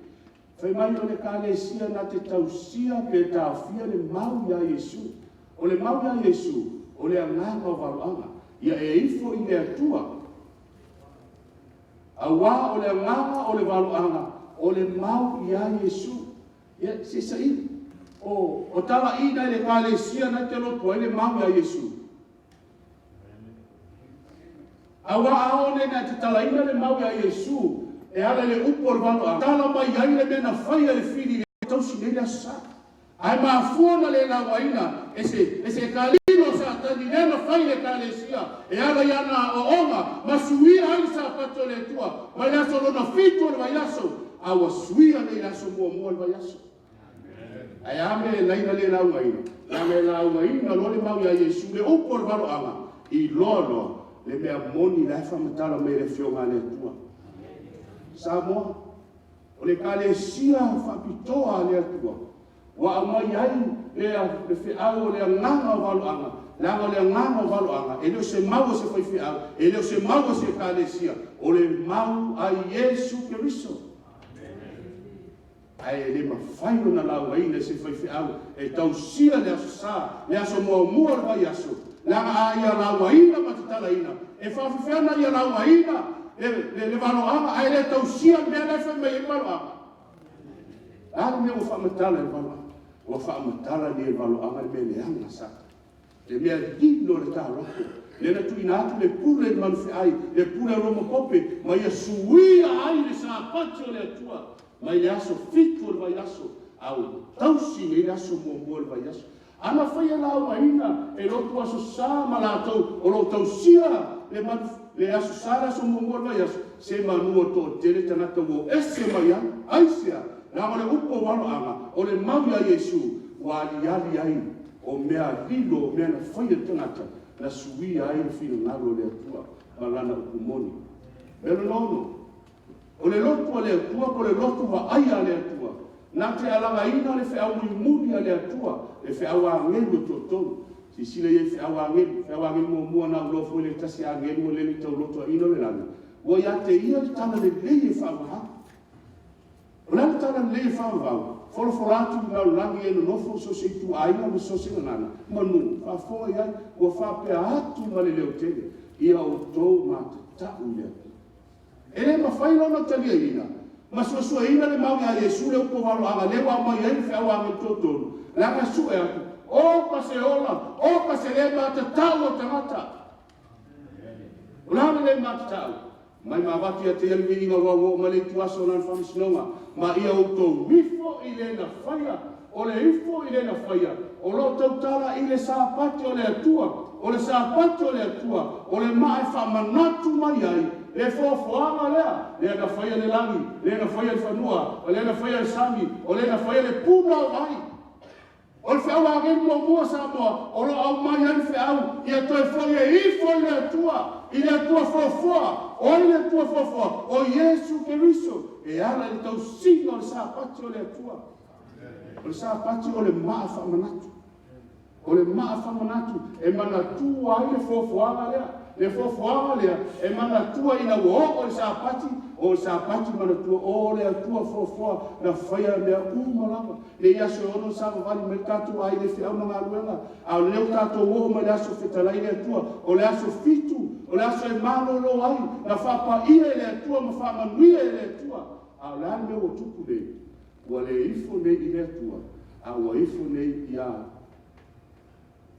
fai mai o le Ekalesia na te tausia pe taofia le mau ia Iesu. O le mau ia Iesu, o le agaga o valoaga, ia e ifo i le Atua, aua o le agaga o le valoaga, o le mau ia Iesu. Ia, se i saili. O talaiina e le Ekalesia na te lotu ai le mau ia Iesu. Aua a oo nei ina e tatalaina le mau ia Iesu e ala i le upu o le valoaga, tala mai ai le mea na faia e le fili i le tausi nei le Aso Sa. Ae mafua ona le lauaina e se e se Ekalilo o Satani lea na fai i le Ekalesia e ala i ana aoaoga ma suia ai le Sapati o le Atua mai le aso lona fitu o le vaiaso a ua suia nei i le aso muamua o le vaiaso. Ae a mea e laina le laugaina? Leaga e laugaina loa le mau ia Iesu le upu o le valoaga, iloa loa le mea moni la e faamatala mai e le Afioga a le Atua. Samoa, o le Ekalesia faapitoa a le Atua ua aumai ai le feau o le agaga o valoaga, leaga o le agaga o valoaga e le o se mau a se faifeau, e le o se mau a se Ekalesia, o le mau a Iesu Keriso. Ae le mafai ona laugaina e se faifeau e tausia le Aso Sa, le aso muamua o le vaiaso, leaga a ia laugaina ma tatalaina, e faafefea ona ia laugaina le, le, le valoaga ae le tausia le mea la e fai mai ai le valoaga? O le a le mea ua faamatala e le valoaga? Ua faamatala nei e le valoaga le mea leaga a Satani, le mea lilo i le taloto, lea na tuuina atu le pule i le manufeai, le pule a Roma Pope, ma ia suia ai le Sapati o le Atua mai le aso 7 o le vaiaso, a ua tausi nei le aso muamua o le vaiaso. Ana fai e laugaina e lotu Aso Sa ma latou o lo o tausia le manu, le Aso Sa le aso muamua o le vaiaso, se manu ua toatele tagata ua o ese mai ai. Aisea? Leaga o le upu o valoaga, o le mau ia Iesu ua aliali ai o mea lilo, o mea na faia e le tagata, na suia ai le finagalo o le Atua ma Lana upu moni. Mea lona ono, O le lotu a le Atua po o le lotu vaaia a le Atua, na te alagaina le feau mulimuli a le Atua, le feau agelu e toatolu. Silasila i ai i feau agelu. Feau agelu muamua na auloa foi le tasi agelu ua lele tauloto aina o le lagi, ua ia te ia le tala lelei e faavavau. O le a le tala lelei e faavavau? Folafola atu i le lalolagi e nonofo so o se ituaiga ma so o se gagana, manu, faafofoga i ai, ua faapea atu ma le leotele, ia outou matatau i le Atua. E le mafai la ona taliaina ma suesueina le mau ia Iesu le upu o valoaga lea ua aumai ai le feau agelu toatolu, leaga e sue atu, O ka se ola, o ka se le matatau o tagata. O le a le le matatau? Mai ma avatu ia te ia le viiga aua ua oo mai le ituaso o lana faamasinoga, ma ia outou ifo i le na faia, o le ifo i le na faia, o lo o tautala i le Sapati o le Atua, o le Sapati o le Atua, o le maa e faamanatu mai ai le foafoaga lea, lea na faia le lagi, lea na faia le fanua, o lea na faia le sami, o lea na faia le puna o vai. O le feau a agelu muamua Samoa o lo o aumai ai le feau ia toe foi e ifo i le Atua, i le Atua foafoa. O ai le Atua foafoa? O Iesu Keriso e ala i le tausiga o le Sapati o le Atua. O le Sapati o le maa faamanatu. O le maa faamanatu e manatua ai le foafoaga lea. Le foafoaga lea e manatua ina ua oo i le Sapati, o le Sapati manatua, o le Atua foafoa na faia mea uma lava. Lenei aso e 6 savavali mai ai le tatou aiga i feau ma galuega, a o lea ua tatou oo mai i le aso fetalai le Atua, o le aso 7, o le aso e malolo ai, na faapaia e le Atua ma faamanuia e le Atua. A o le a le mea ua tupu nei? Ua le ifo nei i le Atua, a ua ifo nei ia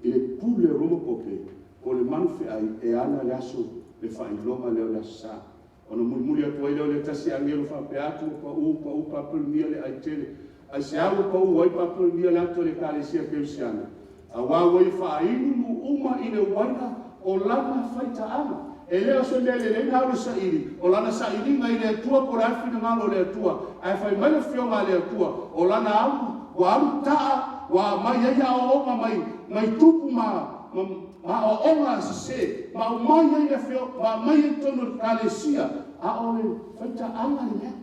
i le pule o Roma Pope po o le manu feai e ana le aso, le faailoga lea o le Aso Sa. Ona mulimuli atu ai lea o le tasi agelu faapea atu, ua pau, pau Papelonia le ai tele. Aisea ua pau ai Papelonia le ata o le Ekalesia Kerisiano? Aua ua ia faainu nuu uma i le uaina o lana faitaaga. E le o se mea lelei ona alu e saili, o lana sailiga i le Atua po o le a le finagalo o le Atua. Ae fai mai le Afioga a le Atua, o lana alu, ua alu taa, ua aumai ai aoaoga mai mai tupu ma aoaoga sese ma aumai ai le ma aumai ai i totonu o le Ekalesia, a o le faitaaga le mea.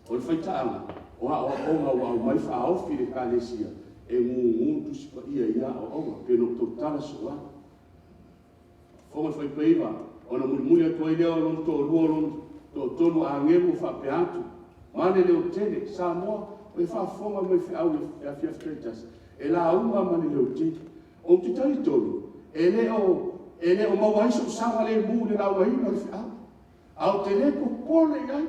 O le faitaaga, o aoaoga ua aumai faaofi i le Ekalesia, e gugu Tusi Paia i ia aoaoga, pei ona ou tautala soo ai. Fofoga o le Fuaiupu 9, ona mulimuli atu ai lea o lona toalua, o lona toatolu o agelu ua faapea atu ma le leotele. Samoa, ua e faafofoga mai i feau i afiafi taitasi, e lauga ma le leotele. Ou te talitonu, e le o maua ai sou saogalemu i le laugaina o le feau, ae ou te le popole i ai.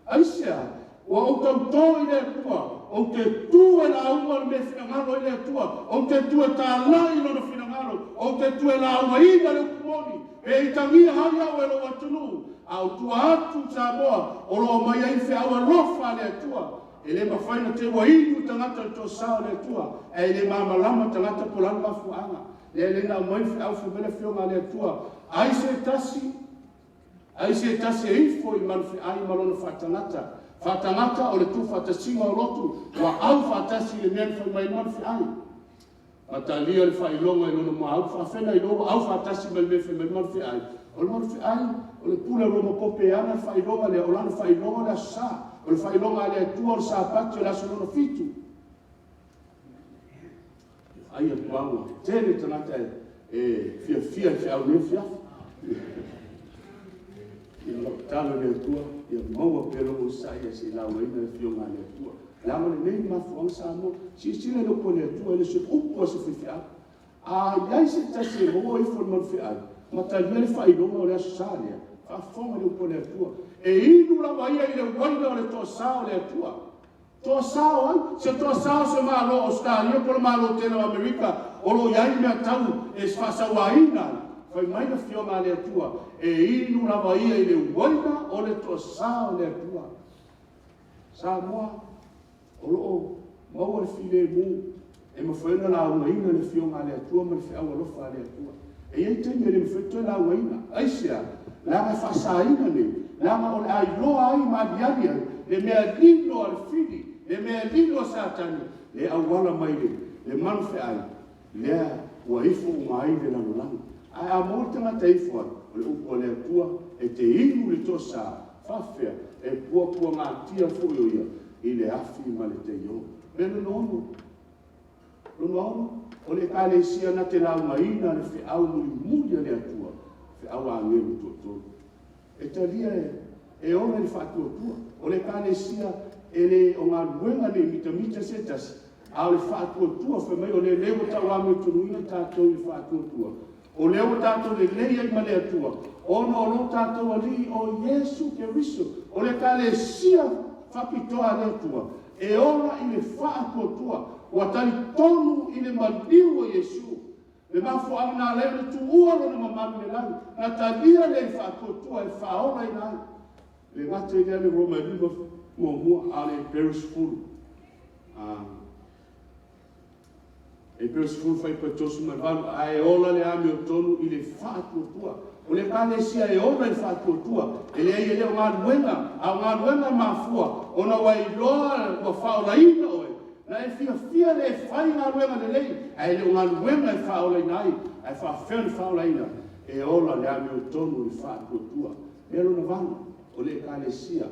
Aisea? Ua ou tauto i le Atua, ou te tu e lauga le mea e finagalo ai le Atua, ou te tu e talai Lona finagalo, ou te tu e laugaina le upu moni, pe itagia ai au e lou atunuu, a o tua atu Samoa o lo o aumai ai le feau alofa a le Atua. E le mafai ona te i ua inu le tagata i le toasa o le Atua, ae le malamalama le tagata po o le a le mafuaaga. Lea la na aumai le feau fai mai le Afioga a le Atua, ai se tasi, ai se tasi e ifo i le manufeai ma lona faatagata. Faatagata o le tuufaatasiga o lotu ua aufaatasi i le mea na fai mai ai le manufeai. Ma talia le faailoga i lona maua faafeagailoa ua aufaatasi ma le mea e fai mai ai le manufeai. O le manufeai, o le pule a Roma Pope e ana le faailoga lea, o lana faailoga o le Aso Sa. O le faailoga a le Atua o le Sapati o le aso lona 7. Vaai atu lava ua tele tagata e fiafia i le feau i lenei afiafi. Ia o lau tatalo i le Atua, ia maua pea lou onosai ae se i laugaina le Afioga a le Atua. Leaga o lenei le mafuaaga Samoa. Silasila i le upu a le Atua, e le o se upu a se faifeau. A i ai se tasi e maua ifo i le manufeai ma talia le faailoga o le Aso Sa lea, faafofoga i le upu a le Atua, e inu lava ia i le uaina o le toasa o le Atua. Toasa o ai? Se toasa o se Malo o Ausetalia po o le Malo tele o Amerika o lo o i ai mea tau e faasauaina ai? Fai mai le Afioga a le Atua, e inu lava ia i le uaina o le toasa o le Atua. Samoa, o lo o maua le filemu e mafai ona laugaina le Afioga a le Atua ma le feau alofa a le Atua. E i ai taimi e le mafai ona toe laugaina. Aisea? Leaga e faasaina nei, leaga o le a iloa ai ma aliali ai le mea lilo a le fili, le mea lilo a Satani, lea e auala mai i le manu feai, lea ua ifo uma ai le lalolagi. Ae a maua le tagata e ifo ai, o le upu a le Atua, e te inu i le toasa, e faapefea? E puapuagatia foi o ia i le afi ma le taio. Mea lona ono, lona ono, o le Ekalesia na te laugaina le feau mulimuli a le Atua, feau a agelu toatolu. E talia e ola i le faatuatua. O le Ekalesia, e le o galuega ne i mitamita se tasi, a o le faatuatua, fai mai o lele ua tau amiotonuina tatou i le faatuatua, o lea ua tatou lelei ai ma le Atua, ona o lo tatou Alii o Iesu Keriso. O le Ekalesia faapitoa a le Atua, e ola i le faatuatua, ua talitonu i le maliu o Iesu. Le mafuaaga na ala ai ona tuua Lona mamalu i le lagi, na talia lea i le faatuatua e faaolaina ai. E le gata i lea le Roma e 5 muamua, a o le Hebero 10. Hebero 10 fuaiupu e 38, ae ola le amiotonu i le faatuatua. O le Ekalesia e ola i le faatuatua, e leai e le o galuega, a o galuega e mafua ona ua e iloa ua faaolaina oe, ona e fiafia lea e fai galuega lelei, ae le o galuega e faaolaina ai. Ae faapefea ona faaolaina? E ola i le amiotonu i le faatuatua. O le mea lona valu, o le Ekalesia.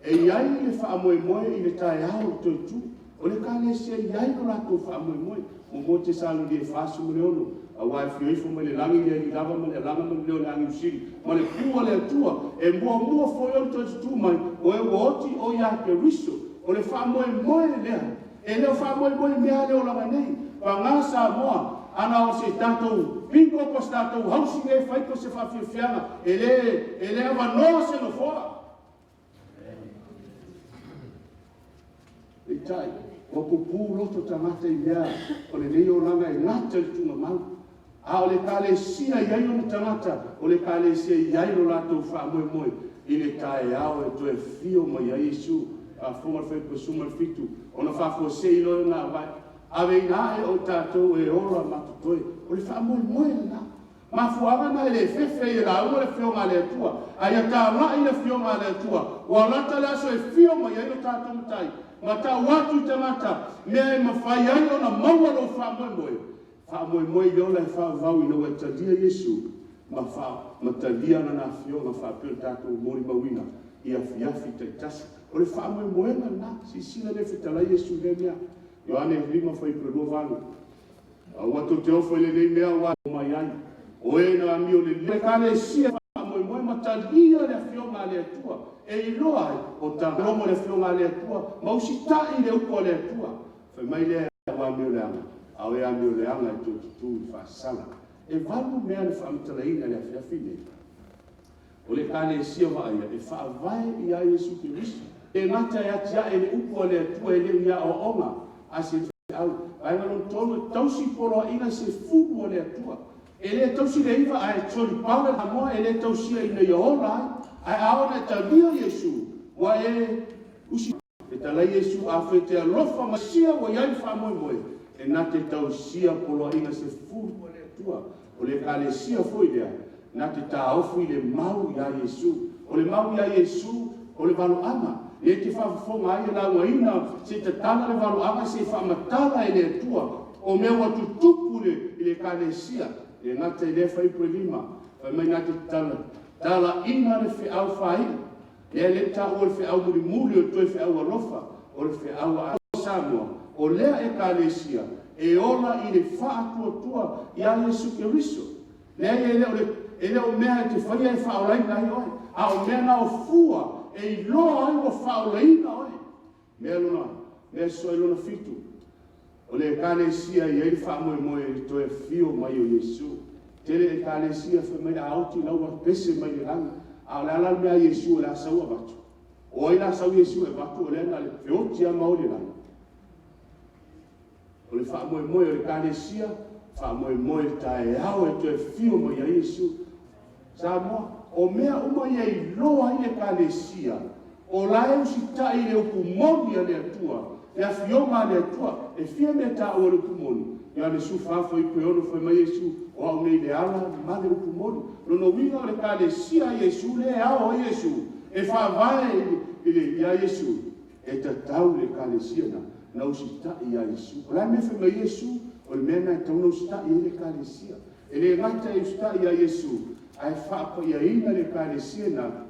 E i ai le faamoemoe i le taeao o le toe tu. O le Ekalesia e i ai lo latou faamoemoe. 1 Tesalonia 46, aua e afio ifo mai le lagi le Alii lava ma le alaga ma le leo o le agelu sili ma le ku a le Atua, e muamua foi ona toe tutū mai o e ua oti o ia Keriso. O le faamoemoe lea, e le o faamoemoe i mea lava i le olaga nei. Paga Samoa, a na o se tatou bingo po o se tatou hausi lea e fai po o se faafiafiaga, e le avanoa se nofoa. Peitai, ua pupu loto tagata i mea o lenei olaga e gata i le tuugamau. A o le Ekalesia e i ai ona tagata, o le Ekalesia e i ai lo latou faamoemoe i le taeao e toe afio mai ai Iesu. Faafofoga le Fuaiupu 17, ona faafuasei loa lea ona aveina ae o tatou e ola ma totoe. O le faamoemoe lena. O le mafuaaga lena e le fefe ai e lauga le Afioga a le Atua, a ia talai le Afioga a le Atua, ua lata le aso e afio mai ai lo tatou Matai, ma tau atu i tagata mea e mafai ai ona maua lou faamoemoe. Faamoemoe i le ola e faavavau ina ua e talia Iesu ma talia Lana Afioga faapea ona tatou molimauina i afiafi taitasi. O le faamoemoega lena. Silasila lea fetalai Iesu i lea mea. Ioane 5 fuaiupu 28. Aua tou te ofo i lenei mea ua mai ai, o e na amio lelei le Ekalesia e faamoemoe ma talia le Afioga a le Atua, e iloa ai o logo le Afioga a le Atua ma usitai i le upu a le Atua. Fai mai lea ua amioleaga, a o e amioleaga e toe tutu i le faasala. E 8 mea na faamatalaina i le afiafi lenei. O le Ekalesia vaaia e faavae ia Iesu Keriso. E le gata e atiae i le upu a le Atua e le o ni aoaoga a se faifeau. Vaega lona tolu, e tausi poloaiga se fulu a le Atua. E le tausi le iva ae solipala le mamoe, e le tausia ina ia ola ai. Ae a oo ina e talia Iesu, ua e usi Fetalai Iesu, afai e te alofa mai sia ua i ai le faamoemoe, e na te tausia poloaiga se fulu a le Atua. O le Ekalesia foi lea, na te taofi le mau ia Iesu. O le mau ia Iesu, o le valoaga. Lea e te faafofoga ai e laugaina se i tatala le valoaga se i faamatala e le Atua o mea ua tutupu i le Ekalesia. E le gata i lea fuaiupu e 5, fai mai na te talaiina le feau faaiu. Lea na taua o le feau mulimuli o le toe feau alofa, o le feau a Samoa, o lea Ekalesia e ola i le faatuatua ia Iesu Keriso. Leai, e le o le, e le o mea e te faia e faaolaina ai oe, a o mea na o fua e iloa ai ua faaolaina oe. Mea lona, mea sosoo ai lona fitu, o le Ekalesia e i ai le faamoemoe i le toe afio mai o Iesu. Tele Ekalesia fai mai a oti la ua pese mai le lagi. A o le a la le mea a Iesu o le a sau avatu? O ai o le a sau Iesu e avatu o lea na o le feoti lava ma o i le lagi? O le faamoemoe o le Ekalesia, faamoemoe i le taeao e toe afio mai ai Iesu. Samoa, o mea uma ia e iloa ai le Ekalesia, o la e usitai i le upu moni a le Atua, le Afioga a le Atua. E fia mea e taua i le upu moni? Ioane 14 fuaiupu e 6, fai mai Iesu, o au nei le ala ma le upu moni. O lona uiga o le Ekalesia a Iesu lea e ao ai Iesu, e faavae ia Iesu, e tatau i le Ekalesia lena ona usitai ia Iesu. O le a le mea e fai mai ai Iesu? O le mea lena e tatau ona usitai i ai le Ekalesia. E le gata e usitai ia Iesu, ae faapaiaina le Ekalesia lena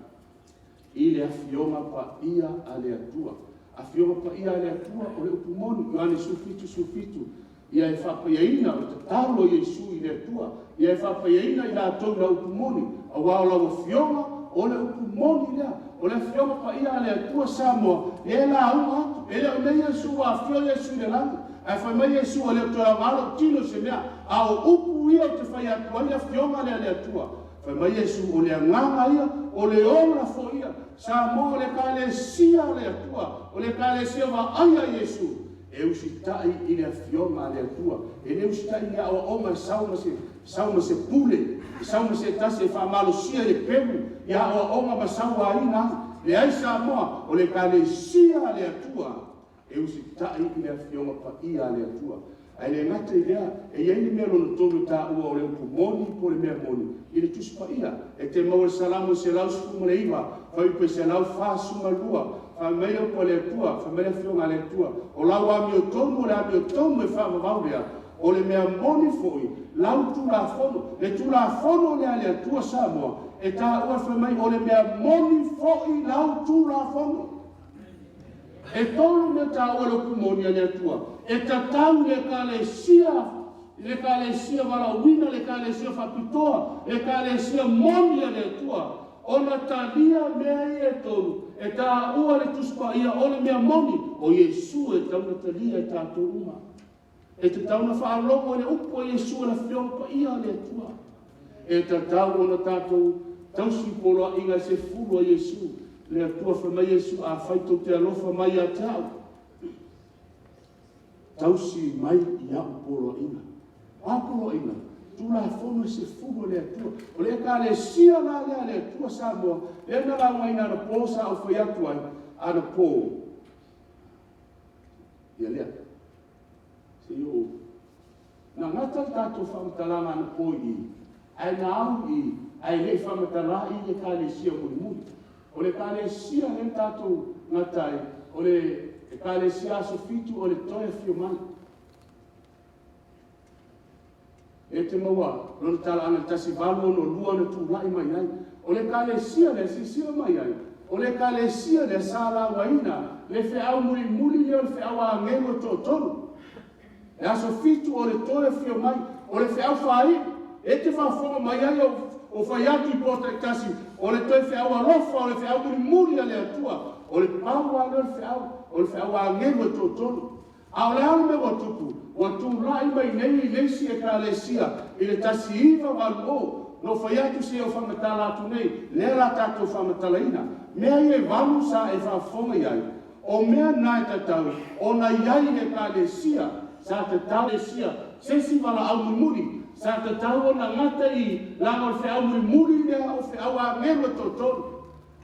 i le Afioga Paia a le Atua. Afioga Paia a le Atua, o le upu moni, Ioane 17, 17, ia e faapaiaina, o le tatalo a Iesu i le Atua, ia e faapaiaina i latou i lau upu moni, aua o lau Afioga o le upu moni lea. O le Afioga Paia a le Atua Samoa, lea e lauga atu. E le o mea Iesu ua afio Iesu i le lagi, ae fai mai Iesu, ua le o toe aoga lou tino i se mea, a o upu ia ou te fai atu ai le Afioga lea a le Atua. Fai mai Iesu, o le agaga ia, o le ola foi ia. Samoa, o le Ekalesia a le Atua, o le Ekalesia vaaia a Iesu. E usitai i le Afioga a le Atua. E le usitai i ni aoaoga e sau ma se, sau ma se pule, e sau ma se tasi e faamalosia i le pelu i aoaoga ma sauaina ai. Leai Samoa, o le Ekalesia a le Atua e usitai i le Afioga Paia a le Atua. Ae le gata i lea, e i ai le mea lona tolu e taua o le upu moni po o le mea moni i le Tusi Paia. E te maua i le Salamo 119, fuaiupu e 142, fai mai le upu a le Atua, fai mai le Afioga a le Atua, O lau amiotonu o le amiotonu e faavavau lea, o le mea moni foi lau Tulafono. Le Tulafono lea a le Atua Samoa, e taua fai mai o le mea moni foi lau Tulafono. E tolu mea taua i le upu moni a le Atua, e tatau i le Ekalesia, le Ekalesia valaauina, le Ekalesia faapitoa, le Ekalesia moni a le Atua, ona talia mea ia e tolu e taua i le Tusi Paia o le mea moni, o Iesu e tatau ona talia e tatou uma. E tatau ona faalogo i le upu a Iesu o le Afioga Paia a le Atua. E tatau ona tatou tausi poloaiga e sefulu a Iesu, le Atua. Fai mai Iesu, Afai tou te alofa mai ia te au, tausi mai i au poloaiga. O a poloaiga? Tulafono e sefulu a le Atua. O le Ekalesia la lea a le Atua Samoa, lea na laugaina anapo sa ou fai atu ai, anapo, ia lea, se i ou... Na gata le tatou faamatalaga anapo i i, ae na au i i, ae le i faamatala i le Ekalesia mulimuli. O le Ekalesia lea na tatou gata ai, o le Ekalesia Aso Fitu o le Toe Afio Mai. E te maua lona talaaga i le 1862 na tulai mai ai. O le Ekalesia lea, silasila mai ai, o le Ekalesia lea sa laugaina le feau mulimuli lea o le feau a agelu e toatolu. Le aso fitu o le toe afio mai, o le feau faaiu. E te faafofoga mai ai o fai atu i po taitasi, o le toe feau alofa, o le feau mulimuli a le Atua. O le pau lava lea o le feau, o le feau a agelu e toatolu. A o le a le mea ua tupu? Ua tulai mai nei i le isi Ekalesia i le 1980. Na ou fai atu se i ou faamatala atu nei, lea o le a tatou faamatalaina. Mea ia e valu sa e faafofoga i ai, o mea na e tatau ona i ai i le Ekalesia. Sa tatau se isi valaau mulimuli, sa tatau ona gata i leaga o le feau mulimuli lea o feau a agelu e toatolu.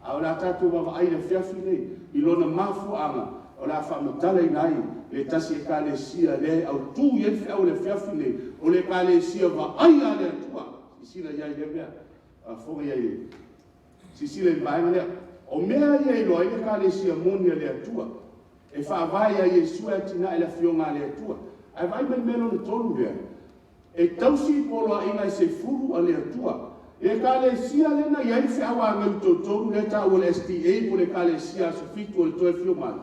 A o le a tatou vaavaai i le afiafi lenei i lona mafuaaga o le a faamatalaina ai le tasi Ekalesia lea e autu i ai le feau o le afiafi lenei, o le Ekalesia vaaia a le Atua. Silasila i ai i lea mea, faafofoga i ai i le silasila i le vaega lea. O mea ia e iloa ai le Ekalesia moni a le Atua, e faavae ia Iesu e atinae le Afioga a le Atua. Ae vaai mai i le mea lona tolu lea, e tausi poloaiga e sefulu a le Atua. Le Ekalesia lea na i ai le feau agelu toatolu lea e taua o le SDA po o le Ekalesia Aso Fitu o le Toe Afio Mai,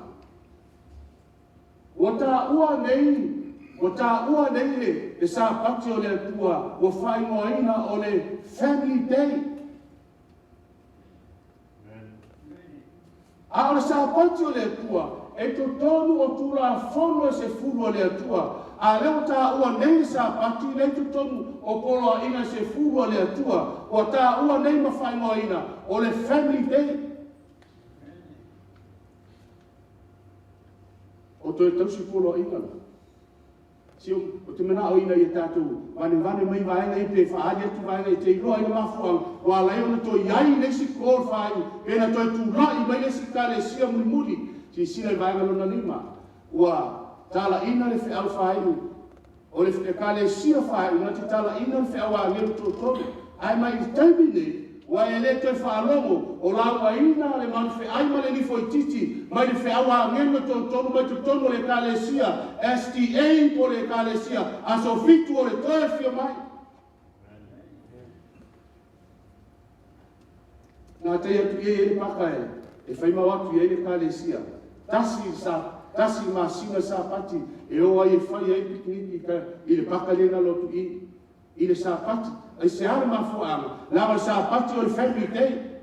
ua taua nei, ua taua nei le, le Sapati o le Atua ua faaigoaina o le Family Day. A o le Sapati o le Atua, e totonu o Tulafono e sefulu a le Atua. A o lea ua taua nei le Sapati lea i totonu o Poloaiga e sefulu a le Atua, ua taua nei ma faaigoaina o le Family Day. O toe tausi poloaiga la. Se ou te manao ina ia tatou vanevane mai vaega ia pe faaali atu vaega ia e te iloa ai le mafuaaga ua ala ai ona toe i ai le isi call faaiu pe na toe tulai mai le isi Ekalesia mulimuli. Silasila i le vaega lona lima, ua talaiina le feau faaiu o le Ekalesia faaiu na te talaiina le feau a agelu toatolu. Ae mai le taimi nei, Ua e le toe faalogo o laugaina le malufeai ma le lifoititi mai le feau a agelu e toatolu mai totonu o le Ekalesia SDA po o le Ekalesia Aso Fitu o le Toe Afio Mai. Gatai atu i ai le paka e fai ma o atu i ai le Ekalesia. Tasi sa, tasi masina Sapati e o ai e fai ai pikiniki i le paka lea na alu atu i i le Sapati. Aisea le mafuaaga? Leaga o le Sapati o le Family Day.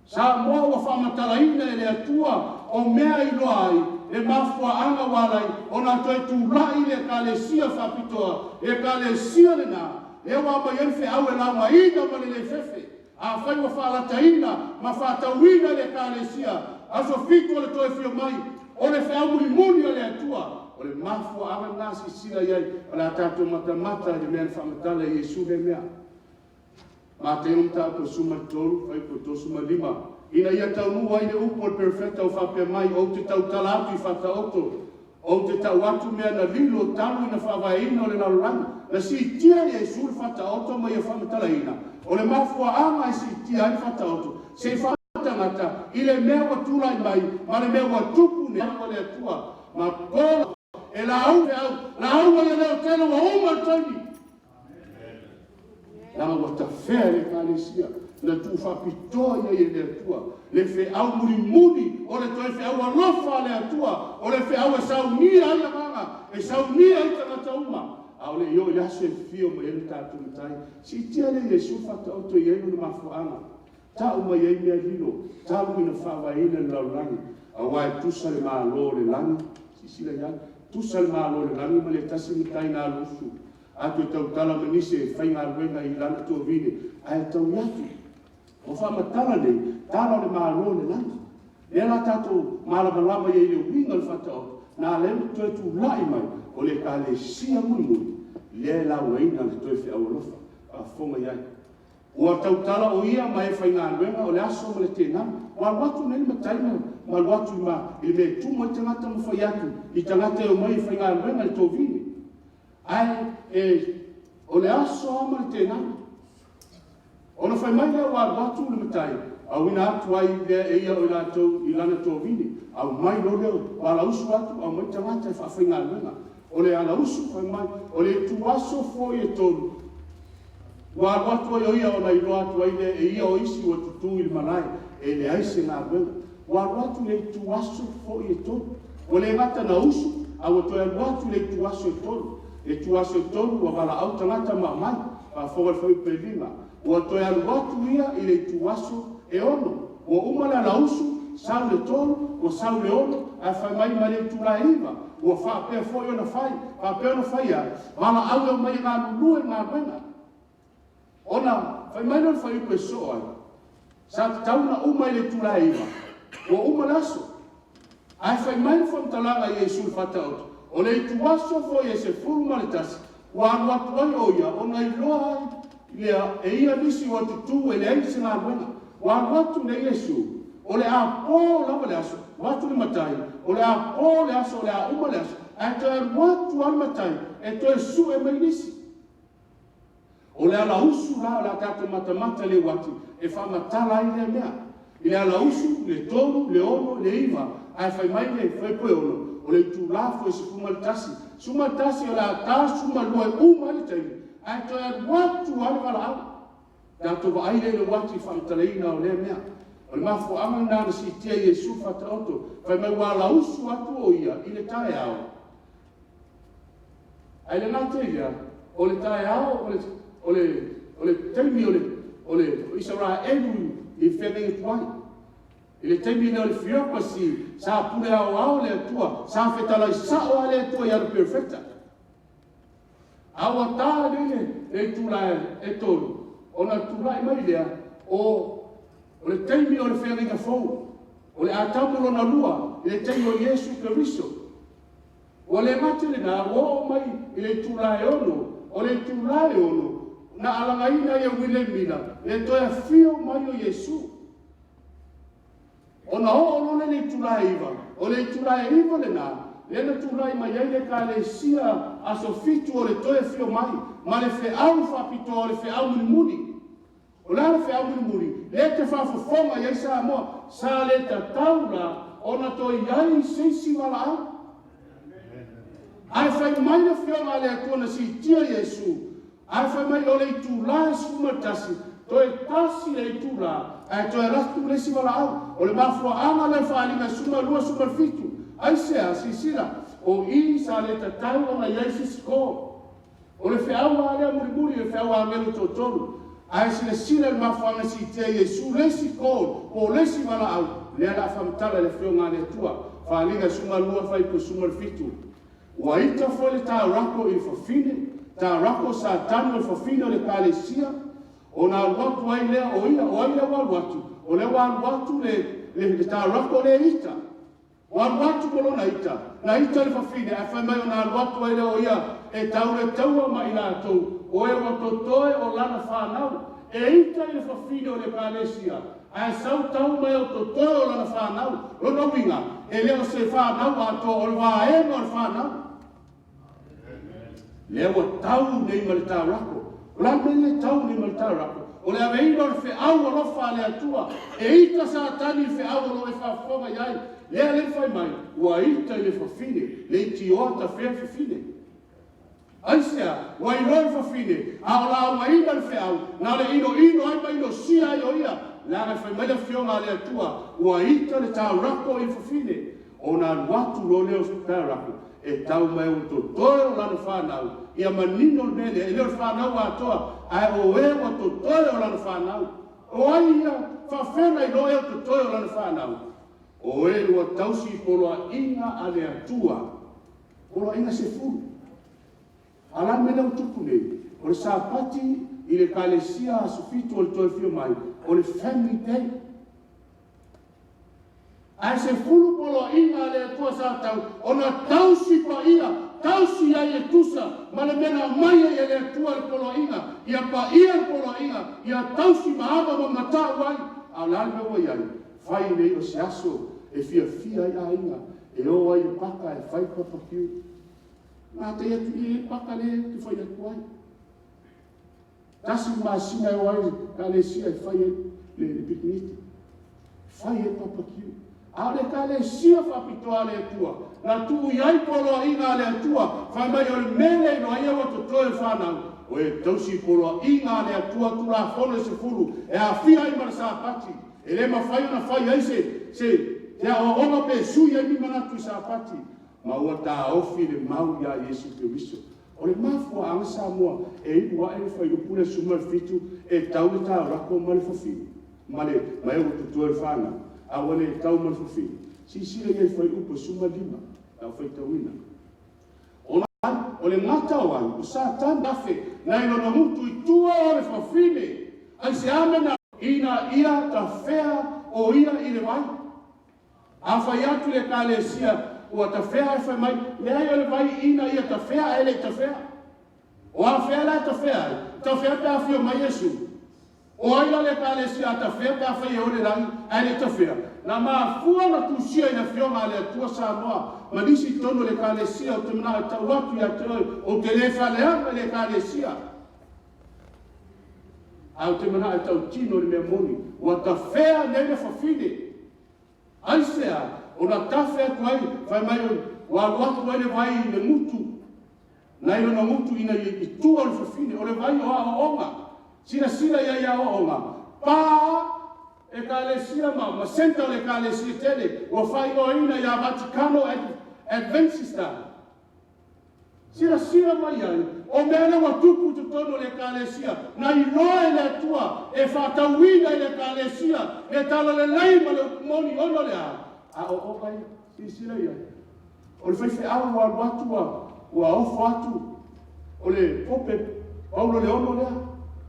Samoa ua faamatalaina e le Atua o mea e iloa ai le mafuaaga ua ala ai ona toe tulai le Ekalesia faapitoa, le Ekalesia lena lea ua aumai ai le feau e laugaina ma le le fefe. Afai ua faalataina ma faatauina le Ekalesia Aso 7 o le toe afio mai, o le feau mulimuli a le Atua. O le mafuaaga lena silasila i ai, o le a tatou matamata i le mea na faamatala e Iesu lea mea. Mateo mataupu 13, fuaiupu 35, ina ia taunuu ai le upu a le perofeta ua faapea mai, ou te tautala atu i faataoto, ou te tau atu mea na lilo talu ina faavaeina o le lalolagi. Na siitia e Iesu le faataoto ma ia faamatalaina, o le mafuaaga e siitia ai le faataoto, se i faatagata i le mea ua tulai mai ma le mea ua tupu nei o le Atua ma pola e lauga feau, lauga ia leotele ua uma le taimi. Leaga ua tafea e le Ekalesia, na tuufaapitoa i ai e le Atua le feau mulimuli o le toe feau alofa a le Atua, o le feau e saunia ai agaga, e saunia ai tagata uma, a o le i oo i le aso e afio mai ai lo tatou Matai. Siitia lea e Iesu le Faataoto e i ai lona mafuaaga, tau mai ai mea lilo, talu ina faavaeina le lalolagi, aua e tusa le Malo o le lagi, silasila i ai, tusa le Malo o le lagi ma le tasi matai na alu usu atu e tautala ma nisi e faigaluega i lana tuavine, ae taui atu. O faamatala nei, tala o le Malo o le lagi. Lea la tatou malamalama i ai i le uiga o le Faataoto, na ala ai ona toe tulai mai o le Ekalesia mulimuli, lea e laugaina le toe feau alofa. Faafofoga i ai. Ua tautala o ia ma e faigaluega o le aso ma le tenamu. Ua alu atu nei le matai ma alu atu i le mea e tumu ai tagata ma fai atu i tagata e omai e faigaluega i le tovine. Ae e, o le aso lava ma le tenamu. Ona fai mai lea ua alu atu le matai, auina atu ai lea e ia o i latou i lana tovine. Aumai loa lea, ua alausu atu, aumai tagata e faafaigaluega. O le alausu fai mai, o le ituaso foi e 3, ua alu atu ai o ia ona iloa atu ai lea e ia o isi ua tutu i le malae, e leai se galuega. Ua alu atu i le ituaso foi e 3. Ua le gata na usu, a ua toe alu atu i le ituaso e 3. Le ituaso e 3 ua valaau tagata ma aumai, faafofoga le fuaiupu e 5. Ua toe alu atu ia i le ituaso e 6. Ua uma le alausu, sau le 3, ua sau le 6, ae fai mai ma le itula e 9, ua faapea foi ona fai, faapea ona fai e a? Valaau e omai e galulue i le galuega. Ona fai mai lea o le fuaiupu e sosoo ai, sa tatau ona uma i le itula e 9, ua uma le aso. Ae fai mai le faamatalaga a Iesu i le Faataoto, o le ituaso foi e 11, ua alu atu ai o ia ona iloa ai lea e ia nisi ua tutu e leai se galuega. Ua alu atu nei Iesu, o le a po lava le aso, ua alu atu le matai, o le a po le aso, o le a uma le aso, ae toe alu atu lava le matai e toe sue mai nisi. O le alausu la o le a tatou matamata i le uati e faamatala ai lea mea. I le alausu, le 3, le 6, le 9, ae fai mai le fuaiupu e 6, o le itula foi e 11. 11 o le a ta le 12 e uma ai le taimi, ae toe alu atu lava le valaau. Tatou vaai lea i le uati i le faamatalaina o lea mea. O le mafuaaga lena na siitia ai e Iesu le Faataoto, fai mai ua alausu atu o ia i le taeao, Ae le gata i lea, o le taeao o le, o le, o le taimi o le, o le Isaraelu i feagai atu ai. I le taimi lea o le theocracy, sa pule aoao le Atua, sa fetalai sao lava le Atua i ana perofeta. A ua ta nei le, le itula e 3, ona tulai mai lea o, o le taimi o le feagaiga fou, o le Atamu lona lua, i le taimi o Iesu Keriso. Ua le gata i lena, ua oo mai i le itula e 6, o le itula e 6, na alagaina ai e William Miller le toe afio mai o Iesu. Ona oo loa lea i le itula e 9, o le itula e 9 lena, lea na tulai mai ai le Ekalesia Aso Fitu o le toe afio mai, ma le feau faapitoa o le feau mulimuli. O le a le feau mulimuli? Lea e te faafofoga i ai Samoa, sa le tatau la ona toe i ai se isi valaau. Ae fai mai le Afioga a le Atua na siitia Iesu, ae fai mai o le itula e 11, toe tasi le itula, ae toe alu atu le isi valaau. O le mafuaaga lea o le faaaliga e 12, 17. Aisea? Silasila, o i sa le tatau ona i ai se isi call. O le feau lava lea mulimuli, o le feau a agelu e toatolu. Ae silasila i le mafuaaga na siitia ai e Iesu le isi call, po o le isi valaau, lea o le a faamatala e le Afioga a le Atua. Faaaliga 12, fuaiupu 17. Ua ita foi le taurako i le fafine, taurako Satani o le fafine o le Ekalesia, ona alu atu ai lea o ia. O ai lea ua alu atu? O lea ua alu atu le le taurako lea e ita. Ua alu atu ma lona ita, na ita le fafine, ae fai mai ona alu atu ai lea o ia e tau le taua ma i latou, o e ua totoe o lana fanau. E ita i le fafine o le Ekalesia, ae sau tau ma e o totoe o lana fanau. Lona uiga, e le o se fanau atoa, o le vaega o le fanau. Lea ua tau nei ma le taurako. O le a le mea lea e tau nei ma le taurako? O le aveina o le feau alofa a le Atua. E ita Satani i le feau o lo o e faafofoga i ai. Lea le fai mai, ua ita i le fafine, leitioa tafea le fafine. Aisea? Ua iloa le fafine, a o laugaina le feau, na o le inoino ai ma inosia ai o ia. Leaga e fai mai le Afioga a le Atua, ua ita le taurako i le fafine. Ona alu atu loa lea o taurako, e tau mai ua totoe o lana fanau, ia manino le mea lea, e le o le fanau atoa, ae o e ua totoe o lana fanau. O ai ia? Faafefea ona iloa e o totoe o lana fanau? O e ua tausi i poloaiga a le Atua. Poloaiga 10. A o le a le mea lea ua tupu nei? O le Sapati i le Ekalesia Aso 7 o le toe afio mai, o le Family Day. Ae 10 poloaiga a le Atua sa tau ona tausi paia, tausi ai e tusa ma le mea na aumai ai e le Atua le poloaiga, ia paia le poloaiga, ia tausi ma ava ma matau ai. A o le a le mea ua i ai? Fai nei o se aso e fiafia ai aiga, e o ai i le paka e fai barbecue. Matai atu i le paka lea ou te fai atu ai. 1 masina e o ai le Ekalesia e fai ai le pikiniki, fai ai barbecue. A o le Ekalesia faapitoa a le Atua, na tuu i ai poloaiga a le Atua, fai mai o le mea lea e iloa ai e ua totoe o le fanau, o e tausi poloaiga a le Atua Tulafono e 10, e aafia ai ma le Sapati. E le mafai ona fai ai se aoaoga pe sui ai ni manatu i Sapati. Ma ua taofi le mau ia Iesu Keriso. O le mafuaaga Samoa e iu ae le fuaiupu lea 17 e tau le taurako ma le fafine, ma le ma e ua totoe o le fanau, a ua le tau ma le fafine. Silasila i ai i le fuaiupu 15, o le a ou faitauina. Ona o le gata o ai? O Satani afe nai lona gutu i tua o le fafine. Aisea mea na ina ia tafea o ia i le vai? A fai atu le Ekalesia ua tafea ae fai mai, leai o le vai ina ia tafea ae le i tafea. O afea la e tafea ai? Tafea pe a afio mai Iesu. O ai la le Ekalesia a tafea pe afai e o i le lagi ae le i tafea? Na mafua ona tusia i le Afioga a le Atua Samoa ma nisi i totonu o le Ekalesia ou te manao e tau atu ia te oe, ou te le faaleaga i le Ekalesia. Ae ou te manao e tautino le mea moni, ua tafea nei le fafine. Aisea? Ona tafe atu ai, fai mai ua alu atu ai le vai i le gutu, nai lona gutu ina ia i tua o le fafine, o le vai o aoaoga. Silasila i ai i aoaoga, pa Ekalesia ma centre o le Ekalesia tele, ua faaigoaina ia Vatikano Adventista. Silasila mai ai, o mea lea ua tupu i totonu o le Ekalesia, na iloa e le Atua e faatauina i le Ekalesia le talalelei ma le upu moni, ona o le a? Aoaoga ia. Silasila i ai. O le faifeau ua alu atu ua, ua ofo atu, o le Pope Paulo le Ono lea,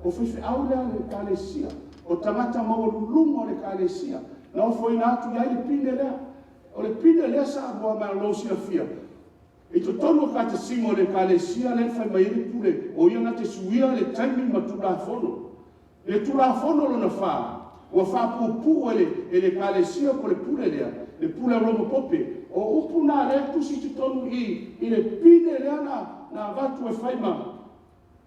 o faifeau lea a le Ekalesia, o tagata maualuluga o le Ekalesia, na ofoina atu i ai le pine lea. O le pine lea Samoa ma lou silafia, I totonu o katasimo o le Ekalesia lea na fai mai ai le pule, o ia na te suia le taimi ma Tulafono. Le Tulafono lona 4, ua faapuupuu e le e le Ekalesia po o le pule lea, le pule a Roma Pope. O upu na lea e tusi i totonu i i i le pine lea na na avatu e fai ma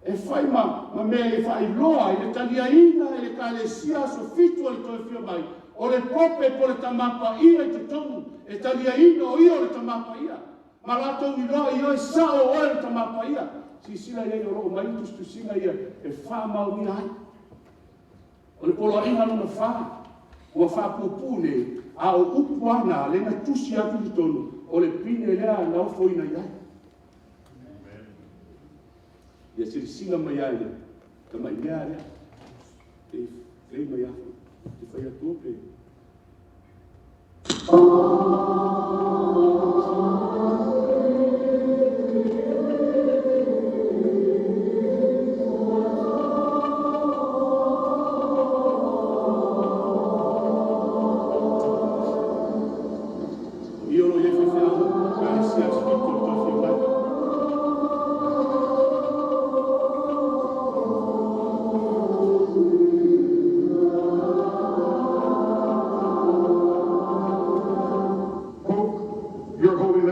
e fai ma ma mea e faailoa ai le taliaina e le Ekalesia Aso Fitu o le Toe Afio Mai o le Pope po o le Tama Paia i totonu e taliaina o ia o le Tama Paia. Ma latou iloa ioe sao o oe o le Tama Paia. Silasila i ai o lo o aumai tusitusiga ia e faamaonia ai. O le poloaiga lona fa, ua faapuupuu nei, a o upu lava na lea na tusi atu i totonu o le pine lea na ofoina i ai. Ia silasila mai lava i le tamai mea lea. Te lei mai lava, te fai atu pe.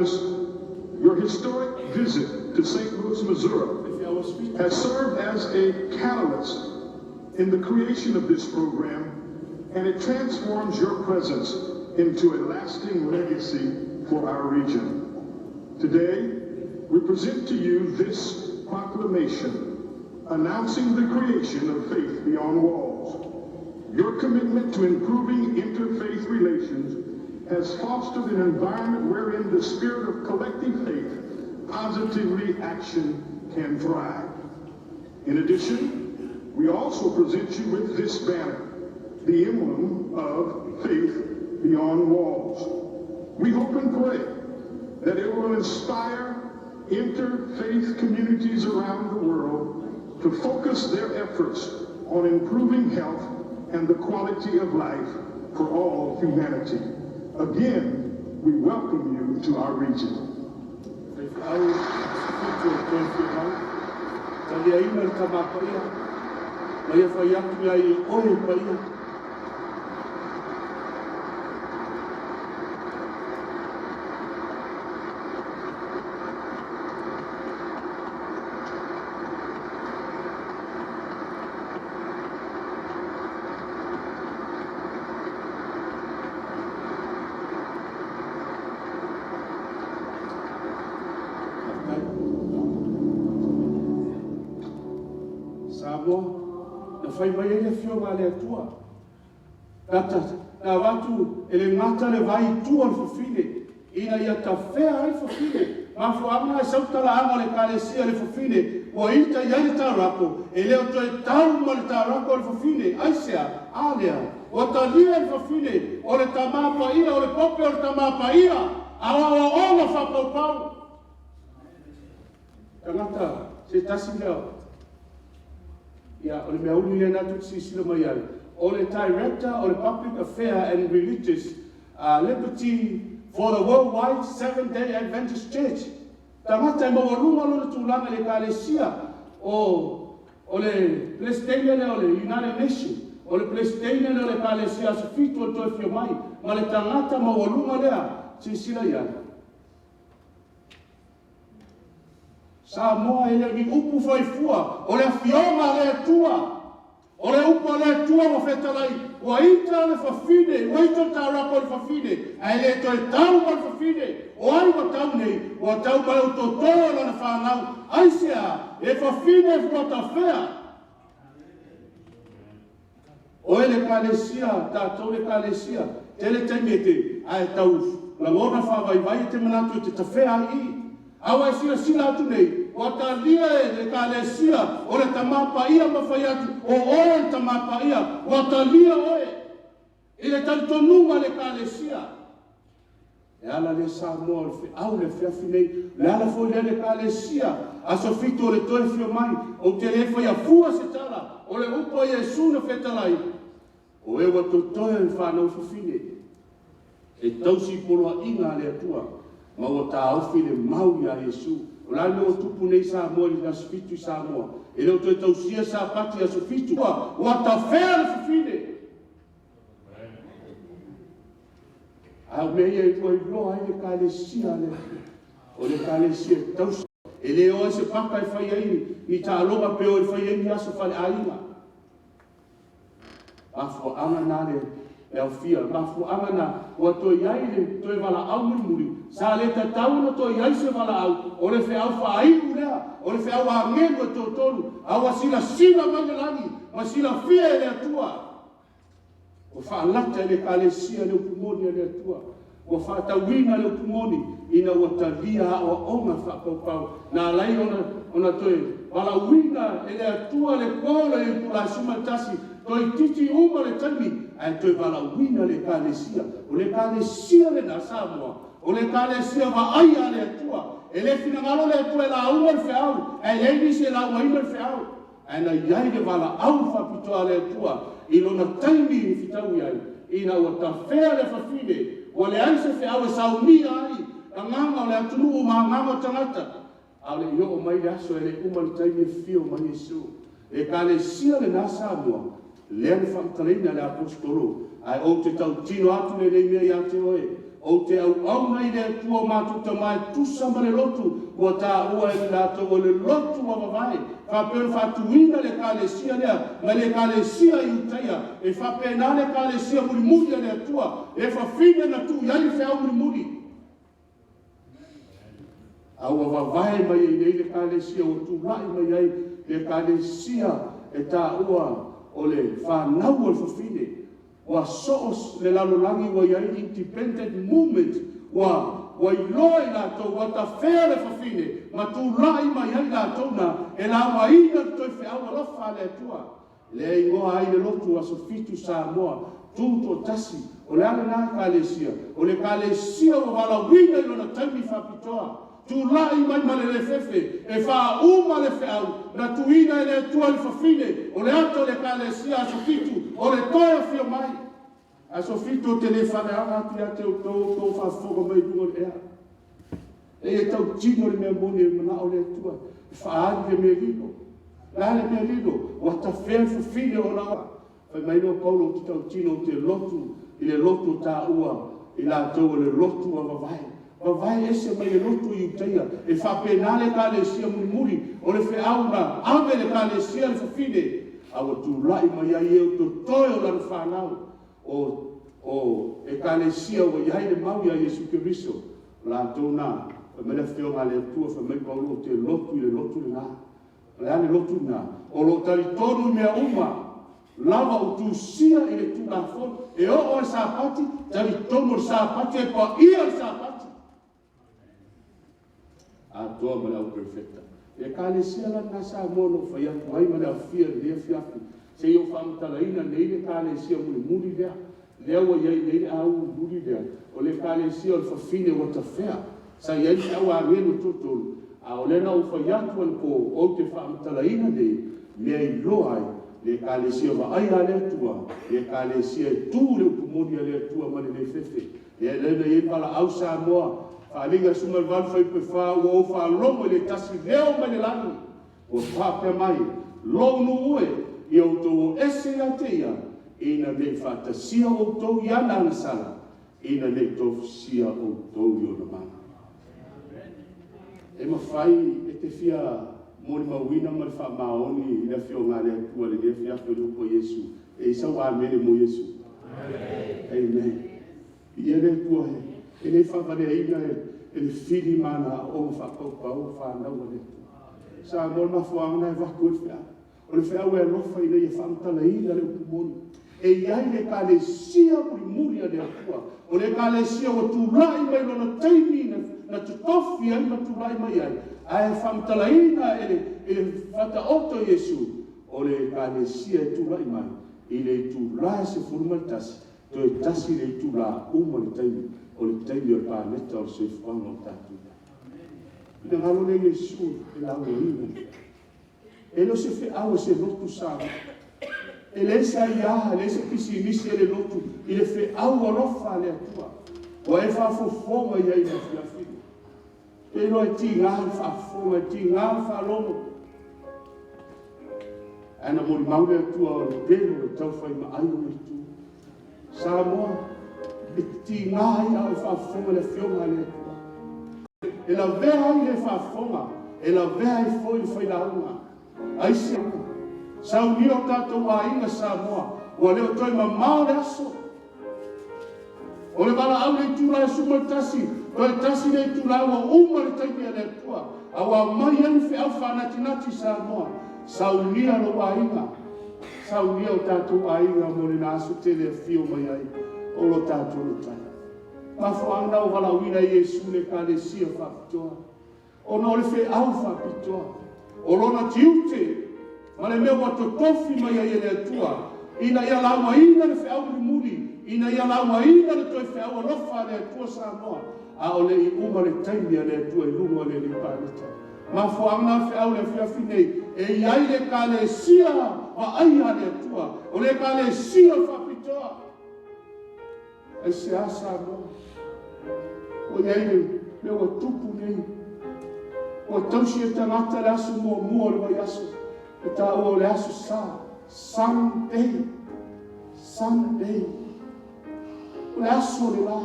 Holiness, your historic visit to St. Louis, Missouri has served as a catalyst in the creation of this program, and it transforms your presence into a lasting legacy for our region. Today, we present to you this proclamation announcing the creation of Faith Beyond Walls. Your commitment to improving interfaith relations has fostered an environment wherein the spirit of collective faith, positively action can thrive. In addition, we also present you with this banner, the emblem of Faith Beyond Walls. We hope and pray that it will inspire interfaith communities around the world to focus their efforts on improving health and the quality of life for all humanity. Again, we welcome you to our region. Faifeau Aso Fitu o le Toe Afio Mai, taliaina le Tama Paia, ma ia fai atu ia i oe paia. Faafetai. Samoa, na fai mai ai le Afioga a le Atua, na ta, na avatu e le gata le vai i tua o le fafine, ina ia tafea ai le fafine. Mafuaaga e sau talaaga o le Ekalesia i le fafine, ua ita i ai le taurako, e le o toe tau ma le taurako o le fafine. Aisea? A lea, ua talia e le fafine o le Tama Paia, o le pope o le Tama Paia, a o aoaoga faapaupau. Tagata, se tasi lea, ia, o le mea uli lea na tou te silasila mai ai, o le Director o le Public Affair and Religious Liberty for the Worldwide Seventh Day Adventist Church. Tagata e maualuga lona tulaga i le Ekalesia o o le Peresetene lea o le United Nation, o le Peresetene lea o le Ekalesia Aso Fitu o le Toe Afio Mai, ma le tagata maualuga lea, silasila i ai. Samoa e le o ni upu faifua, o le Afioga a le Atua. O le upu a le Atua ua fetalai, ua ita le fafine, ua ita le taurako i le fafine, ae le toe tau ma le fafine. O ai ua tau nei? Ua tau ma le utotō o lana fanau. Aisea? E fafine ua tafea. Oe le Ekalesia, tatou le Ekalesia, tele taimi e te, ae tau lagona faavaivai e te manatu e te tafea ai i. A ua e silasila atu nei, ua talia e le Ekalesia o le Tama Paia ma fai atu, o oe le Tama Paia, ua talia oe i le talitonuga a le Ekalesia. E ala lea Samoa o le feau i le afiafi nei, o le ala foi lea le Ekalesia, Aso Fitu o le Toe Afio Mai, ou te le faia fua se tala, o le upu a Iesu na fetalai, o e ua totoe o le fanau fafine, e tausi i poloaiga a le Atua, ma ua taofi le mau iā Iesu. O le a le mea ua tupu nei i Samoa i le Aso Fitu i Samoa? E le o toe tausia Sapati i Aso Fitu. Ua tafea le fafine! A o mea ia e ua iloa ai le Ekalesia a le Atua, o le Ekalesia e tausi. E le o ai se paka e fai ai ni taaloga pe o e fai ai ni aso faleaiga. Mafuaaga na le le aofia, mafuaaga na ua toe i ai le toe valaau mulimuli, sa le tatau ona toe i ai se valaau, o le feau faaiu lea, o le feau agelu e toatolu, a ua silasila mai le lagi ma silafia e le Atua. Ua faalata e le Ekalesia le upu moni a le Atua. Ua faatauina le upu moni ina ua talia aoaoga faapaupau na ala ai ona toe valaauina e le Atua le call i le itula 11, toeitiiti uma le taimi ae toe valaauina le Ekalesia. O le Ekalesia lena a Samoa, o le Ekalesia vaaia a le Atua. E le finagalo le Atua e lauga le feau ae leai nisi e laugaina le feau. Ae na i ai le valaau faapitoa a le Atua i lona taimi i fetaui ai, ina ua tafea le fafine, ua leai se feau e saunia ai agaga o le atunuu ma agaga o tagata, a o le i oo mai le aso e le i uma le taimi e fio mai Iesu. Le Ekalesia lena Samoa, lea na faamatalaina e le Aposetolo, ae ou te tautino atu lenei mea ia te oe. Ou te auauna i le Atua o matou tama e tusa ma le lotu ua taua e i latou o le lotu ua vavae, faapea ona faatuina le Ekalesia lea mai le Ekalesia i Iutaia, e faapena le Ekalesia mulimuli a le Atua, le fafine na tuu i ai le feau mulimuli. A ua vavae mai ai nei le Ekalesia ua tulai mai ai le Ekalesia e taua o le fanau a le fafine. Ua soo le lalolagi ua i ai independent movement, ua iloa i latou ua tafea le fafine ma tulai mai ai latou na e laugaina le toe feau alofa a le Atua. Lea e igoa ai le lotu Aso Fitu Samoa, Tutoatasi. O le a lena Ekalesia? O le Ekalesia ua valaauina i lona taimi faapitoa, tulai mai ma le le fefe e faauma le feau na tuuina e le Atua i le fafine, o le ata o le Ekalesia Aso Fitu, o le toe afio mai. Aso Fitu ou te le faaleaga atu ia te outou, o outou faafofoga mai i luga o le ea. E tautino le mea moni e manao le Atua e faaali le mea lilo. O le a le mea lilo? Ua tafea le fafine o lau... Fai mai lea o Paulo ou te tautino ou te lotu i le lotu o taua i latou o le lotu a vavae. Vavae ese mai le lotu i Iutaia. E faapena le Ekalesia mulimuli, o le feau na ave i le Ekalesia le fafine, a ua tulai mai ai e o totoe o lana fanau, o Ekalesia ua i ai le mau ia Iesu Keriso, o latou na. Fai mai le Afioga a le Atua, fai mai Paulo ou te lotu i le lotu lena. O le a le lotu lena? O lo o talitonu i mea uma lava ua tusia i le Tulafono. E oo lava i le Sapati, talitonu o le Sapati e paia le Sapati. Atoa ma le au perofeta. Le Ekalesia la lena Samoa na ou fai atu ai ma le aofia i lenei afiafi, se i ou faamatalaina nei le Ekalesia mulimuli lea, lea ua i ai nei le au mulimuli lea, o le Ekalesia o le fafine ua tafea. Sa i ai le feau a agelu e toatolu, a o lea na ou fai atu anapo ou te faamatalaina nei mea e iloa ai le Ekalesia vaaia a le Atua, le Ekalesia e tu i le upu moni a le Atua ma le le fefe. Lea na i ai le valaau Samoa, Faaaliga 18 fuaiupu 4, ua ou faalogo i le tasi leo mai le lagi ua faapea mai, Lou nuu e, ia outou o ese ia te ia, ina ne i faatasia outou i ana agasala, ina ne i tofusia outou i ona mana. E mafai e te fia molimauina ma le faamaoni i le Afioga a le Atua i lenei afiafi o le upu a Iesu. E i ai sau amene mo Iesu? Amen. Viia le Atua, e le faavaleaina e le fili ma ana aooga faapaupau fanau a le Atua. Samoa, o le mafuaaga lena e avatu ai le feau. O le feau e alofa ina ia faamatalaina le upu moni. E i ai le Ekalesia mulimuli a le Atua, o le Ekalesia ua tulai mai lona taimi na totofi ai ma tulai mai ai, ae faamatalaina e le Faataoto a Iesu, o le Ekalesia e tulai mai i le itula e 11, toe tasi le itula uma le taimi, o le taimi o le paleta o le soifuaga o tatou i ai. Finagalo lea Iesu e lauaina le feau. E le o se feau a se lotu Samoa. E leai se aia, e leai se pisinisi a le lotu i le feau alofa a le Atua. Ua e faafofoga i ai i le afiafi lenei. Ou te iloa e tiga le faafofoga, e tiga le faalogo. Ae na molimau le Atua o le pelu e tau fai maai ona itu. Samoa, e tiga ai a o e faafofoga i le Afioga a le Atua. E lavea ai le faafofoga, e lavea ai foi le failauga. Aisea? Saunia o tatou aiga Samoa, ua le o toe mamao le aso. O le valaau i le itula e 11, toe tasi le itula ua uma le taimi a le Atua, a ua aumai ai le feau faanatinati i Samoa, saunia lou aiga, saunia o tatou aiga mo lena aso tele e afio mai ai o lo tatou Matai. Mafuaaga na ua valaauina ai e Iesu le Ekalesia faapitoa, ona o le feau faapitoa, o lona tiute ma le mea ua totofi mai ai e le Atua, ina ia laugaina le feau mulimuli, ina ia laugaina le toe feau alofa a le Atua Samoa, a o le i uma le taimi a le Atua i luga o lenei palota. Mafuaaga na o le feau i le afiafi nei, e i ai le Ekalesia vaaia a le Atua, o le Ekalesia faapitoa. Aisea Samoa? Ua i ai le mea ua tupu nei. Ua tausi e tagata le aso muamua o le vaiaso, e taua o le aso Sa, Sunday. Sunday. O le aso o le la.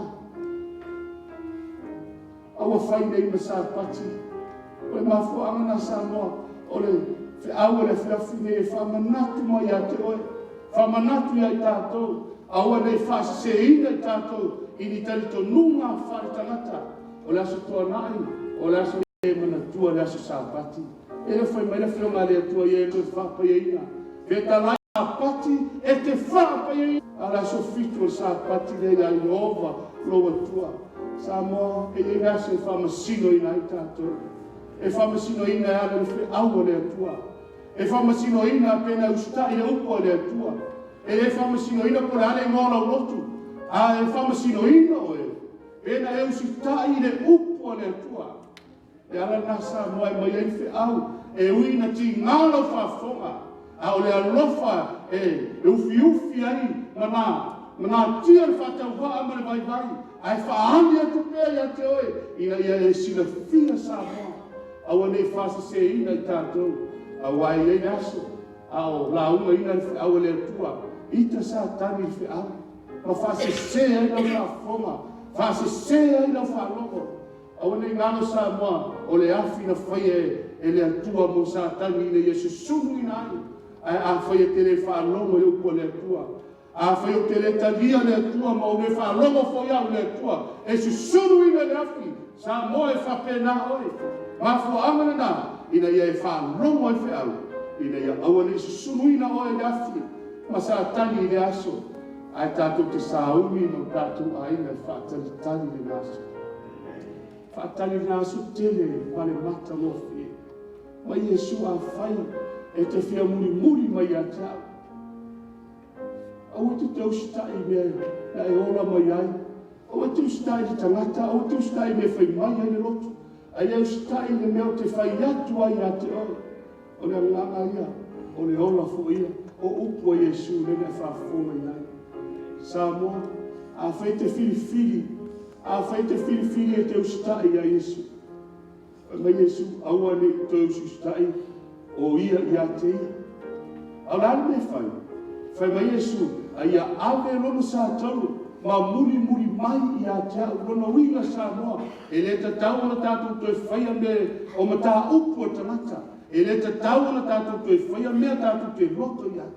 A ua fai nei ma Sapati. O le mafuaaga lena Samoa, o le feau o le afiafi nei e faamanatu mai ia te oe, faamanatu ia i tatou, aua ne i faaseseina i tatou i ni talitonuga faaletagata. O le Aso Toonai, o le aso e manatua le aso Sapati. E le fai mai le Afioga a le Atua ia e toe faapaiaina. Fetalai Sapati e te faapaiaina. A o le aso 7 o le Sapati lea ia Ieova lou Atua. Samoa, e i ai le aso e faamasinoina ai tatou. E faamasinoina e ala i le feau a le Atua. E faamasinoina pe na e usitai i le upu a le Atua. E le faamasinoina po o le a le igoa o lau lotu, a e faamasinoina oe pe na e usitai i le upu a le Atua. O le ala lena Samoa e aumai ai le feau, e ui ina tiga lau faafofoga, a o le alofa e ufiufi ai ma natia le faatauvaa ma le vaivai, ae faaali atu pea ia te oe ina ia e silafia Samoa, aua ne i faaseseina i tatou, aua e i ai le aso a o laugaina le feau a le Atua, ita Satani i le feau ma faasese ai lau faafofoga, faasese ai lau faalogo. Aua ne i galo Samoa, o le afi na faia e le Atua mo Satani ina ia susuluina ai. Ae afai e te le faalogo i upu a le Atua, afai ou te le talia le Atua ma ou le faalogo foi au i le Atua, e susuluina e le afi. Samoa, e faapena oe. Mafuaaga lena ina ia e faalogo ai le feau, ina ia aua ne i susuluina oe e le afi ma Satani i lea aso, ae tatou te sauni ma o tatou aiga e faatalitali lena aso. Faatali lena aso tele ma le matagofie. Ma Iesu, afai e te fia mulimuli mai ia te au, aua e te usitai i mea na e ola mai ai, aua e te usitai i le tagata, aua e te usitai i mea e fai mai ai le lotu, a ia usitai i le mea ou te fai atu ai ia te oe. O le agaga ia, o le ola foi ia, o upu a Iesu lea na e faafofoga i ai. Samoa, afai e te filifili, afai e te filifili e te usitai ia Iesu, fai mai Iesu, aua ne i toe usiusitai o ia ia te ia. A o le a le mea e fai? Fai mai Iesu, a ia ave lona satauro ma mulimuli mai ia te au. Lona uiga Samoa, e le tatau ona tatou toe faia mea o mataupu a le tagata. E le tatau ona tatou toe faia mea tatou te loto i ai.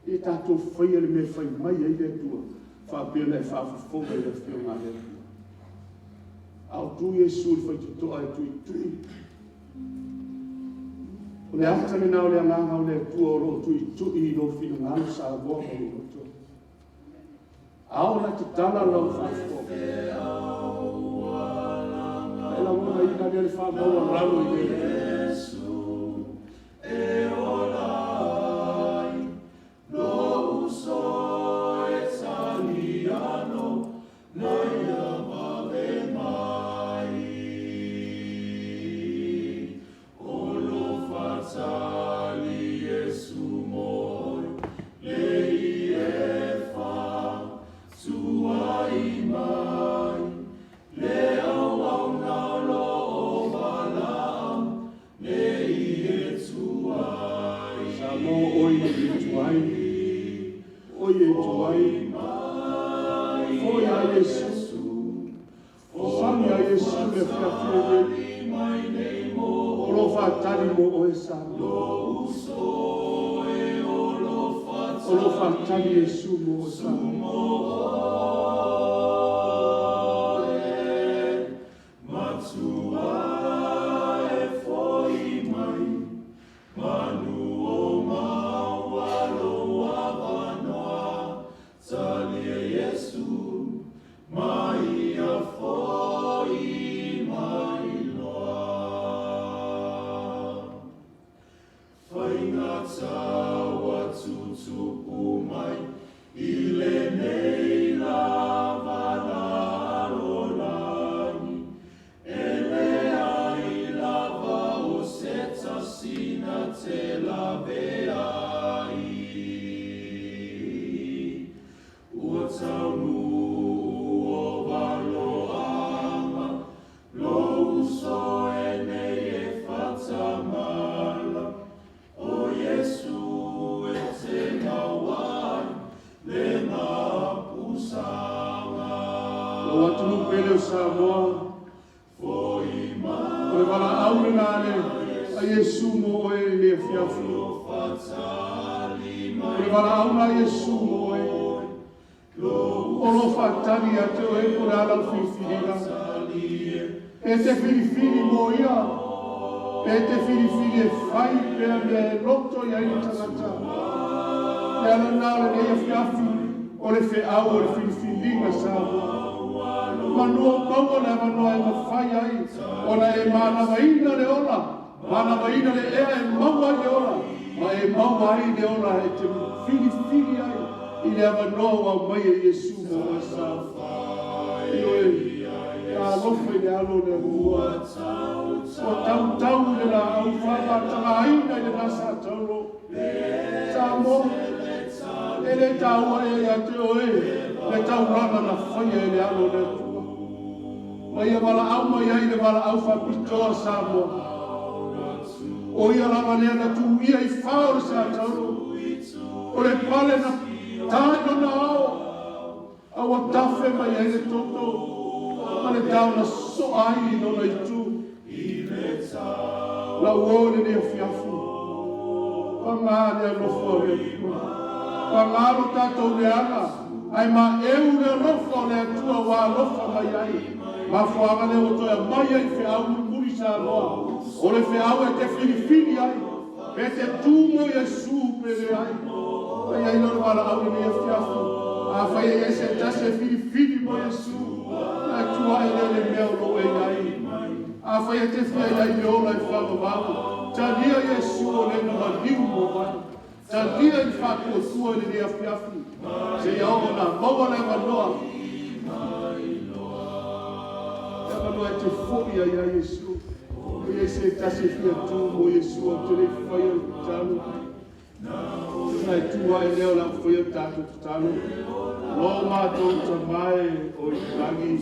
Ia tatou faia le mea e fai mai ai le Atua, faapea ona e faafofoga i le Afioga a le Atua. A o tu Iesu i le faitotoa e tuitui. O le ata lena o le agaga o le Atua o lo o tuitui i lou finagalo Samoa ma lou loto. A oo ina tatala lau faafofoga, ona e lagonaina lea le faamaualalo i le Samoa o oe e tuai, o oe e tuai, foi ia Iesu, sau ia Iesu i le afiafi lenei, o lo o faatali mo oe Samoa. O lo o faatali Iesu mo oe Samoa. Lou atunuu pele o Samoa, O le valaau lena a Iesu mo oe i le afiafi. O le valaau lena a Iesu mo oe. O lo o faatali ia te oe po o le a lau filifiliga. E te filifili mo ia, pe te filifili e fai pea mea e loto i ai le tagata. Le ala lena o lenei afiafi, o le feau o le filifiliga Samoa. Manu o maua le avanoa e mafai ai ona e manavaina le ola, manavaina le ea e maua ai le ola, ma e maua ai le ola e te filifili ai i le avanoa ua aumai e Iesu mo oe Samoa. Ioe, talofa i le alo o le Atua. Ua tautau i le laau faamatagaina i le sa taulo. Samoa, e le taua ea ia te oe le taulaga na faia e le alo o le Atua. Ma ia valaau mai ai le valaau faapitoa Samoa. O ia lava lea na tuia i fao le sa taulo. O le pale na ta i lona ao, a ua tafe mai ai le toto, ma le tao na soa ai i lona itu. Lau o le lenei afiafi, paga le alofa o le Atua. Paga lo tatou leaga, ae maeu le alofa o le Atua ua alofa mai ai. Mafuaaga lea ua toe aumai ai feau mulimuli Samoa. O le feau e te filifili ai, pe te tu mo Iesu pe leai. Ai ai lea o le valaau lenei afiafi. Afai e i ai se tasi e filifili mo Iesu, le Atua e le mea o lo o e i ai. Afai e te fia i ai le ola e faavavau, talia Iesu o le na maliu mo oe. Talia i le faatuatua i lenei afiafi, seia oo na maua le avanoa. Le avanoa e te foi ai ia Iesu. E i ai se tasi e fia tu mo Iesu, ou te le i faia le tatalo. Na e tu ae lea o le a ou faia le tatou tatalo. Lo matou Tama e o i le lagi,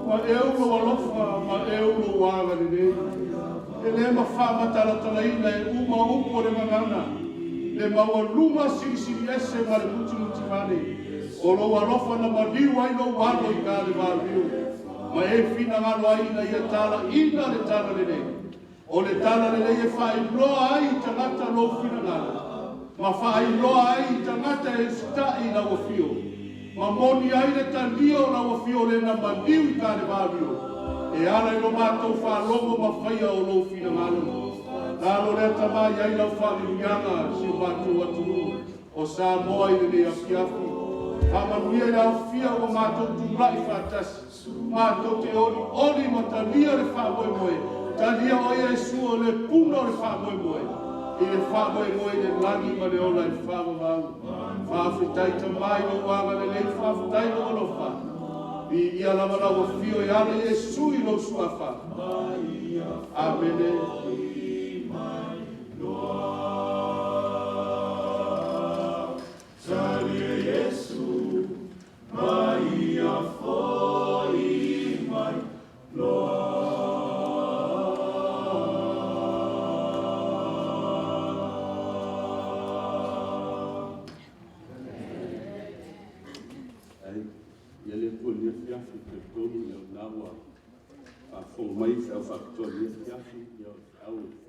ma eu lou alofa, ma eu lou agalelei. E le mafaamatalatalaina e uma upu o le gagana, le maualuga silisili ese ma le mutimutivale. O lou alofa na maliu ai lou alo i Kalevariu, ma e finagalo ai ina ia talaina le tala lelei. O le tala lelei e faailoa ai i tagata lou finagalo, ma faailoa ai i tagata e usitai i lau afio, ma moni ai le talia o lau afio le na maliu i Kalevariu, e ala i lo matou faalogo ma faia o lou finagalo. Lalo lea Tama i ai lau faamanuiaga si o matou atunuu o Samoa i lenei afiafi. Faamanuia i le aofia ua matou tulai faatasi. Matou te oli oli ma talia le faamoemoe. Talia o Iesu o le puna o le faamoemoe. I le faamoemoe i le lagi ma le ola e faavavau. Faafetai Tama i lou agalelei, faafetai lou alofa. Viia lava lau afio e ala Iesu i lou suafa. Amene. Talia Iesu, mai ia foi mai loa. Ai, ia le Atua i lenei afiafi, talitonu ia o lena ua faafofoga mai i feau faapitoa i lenei afiafi, ia o le feau e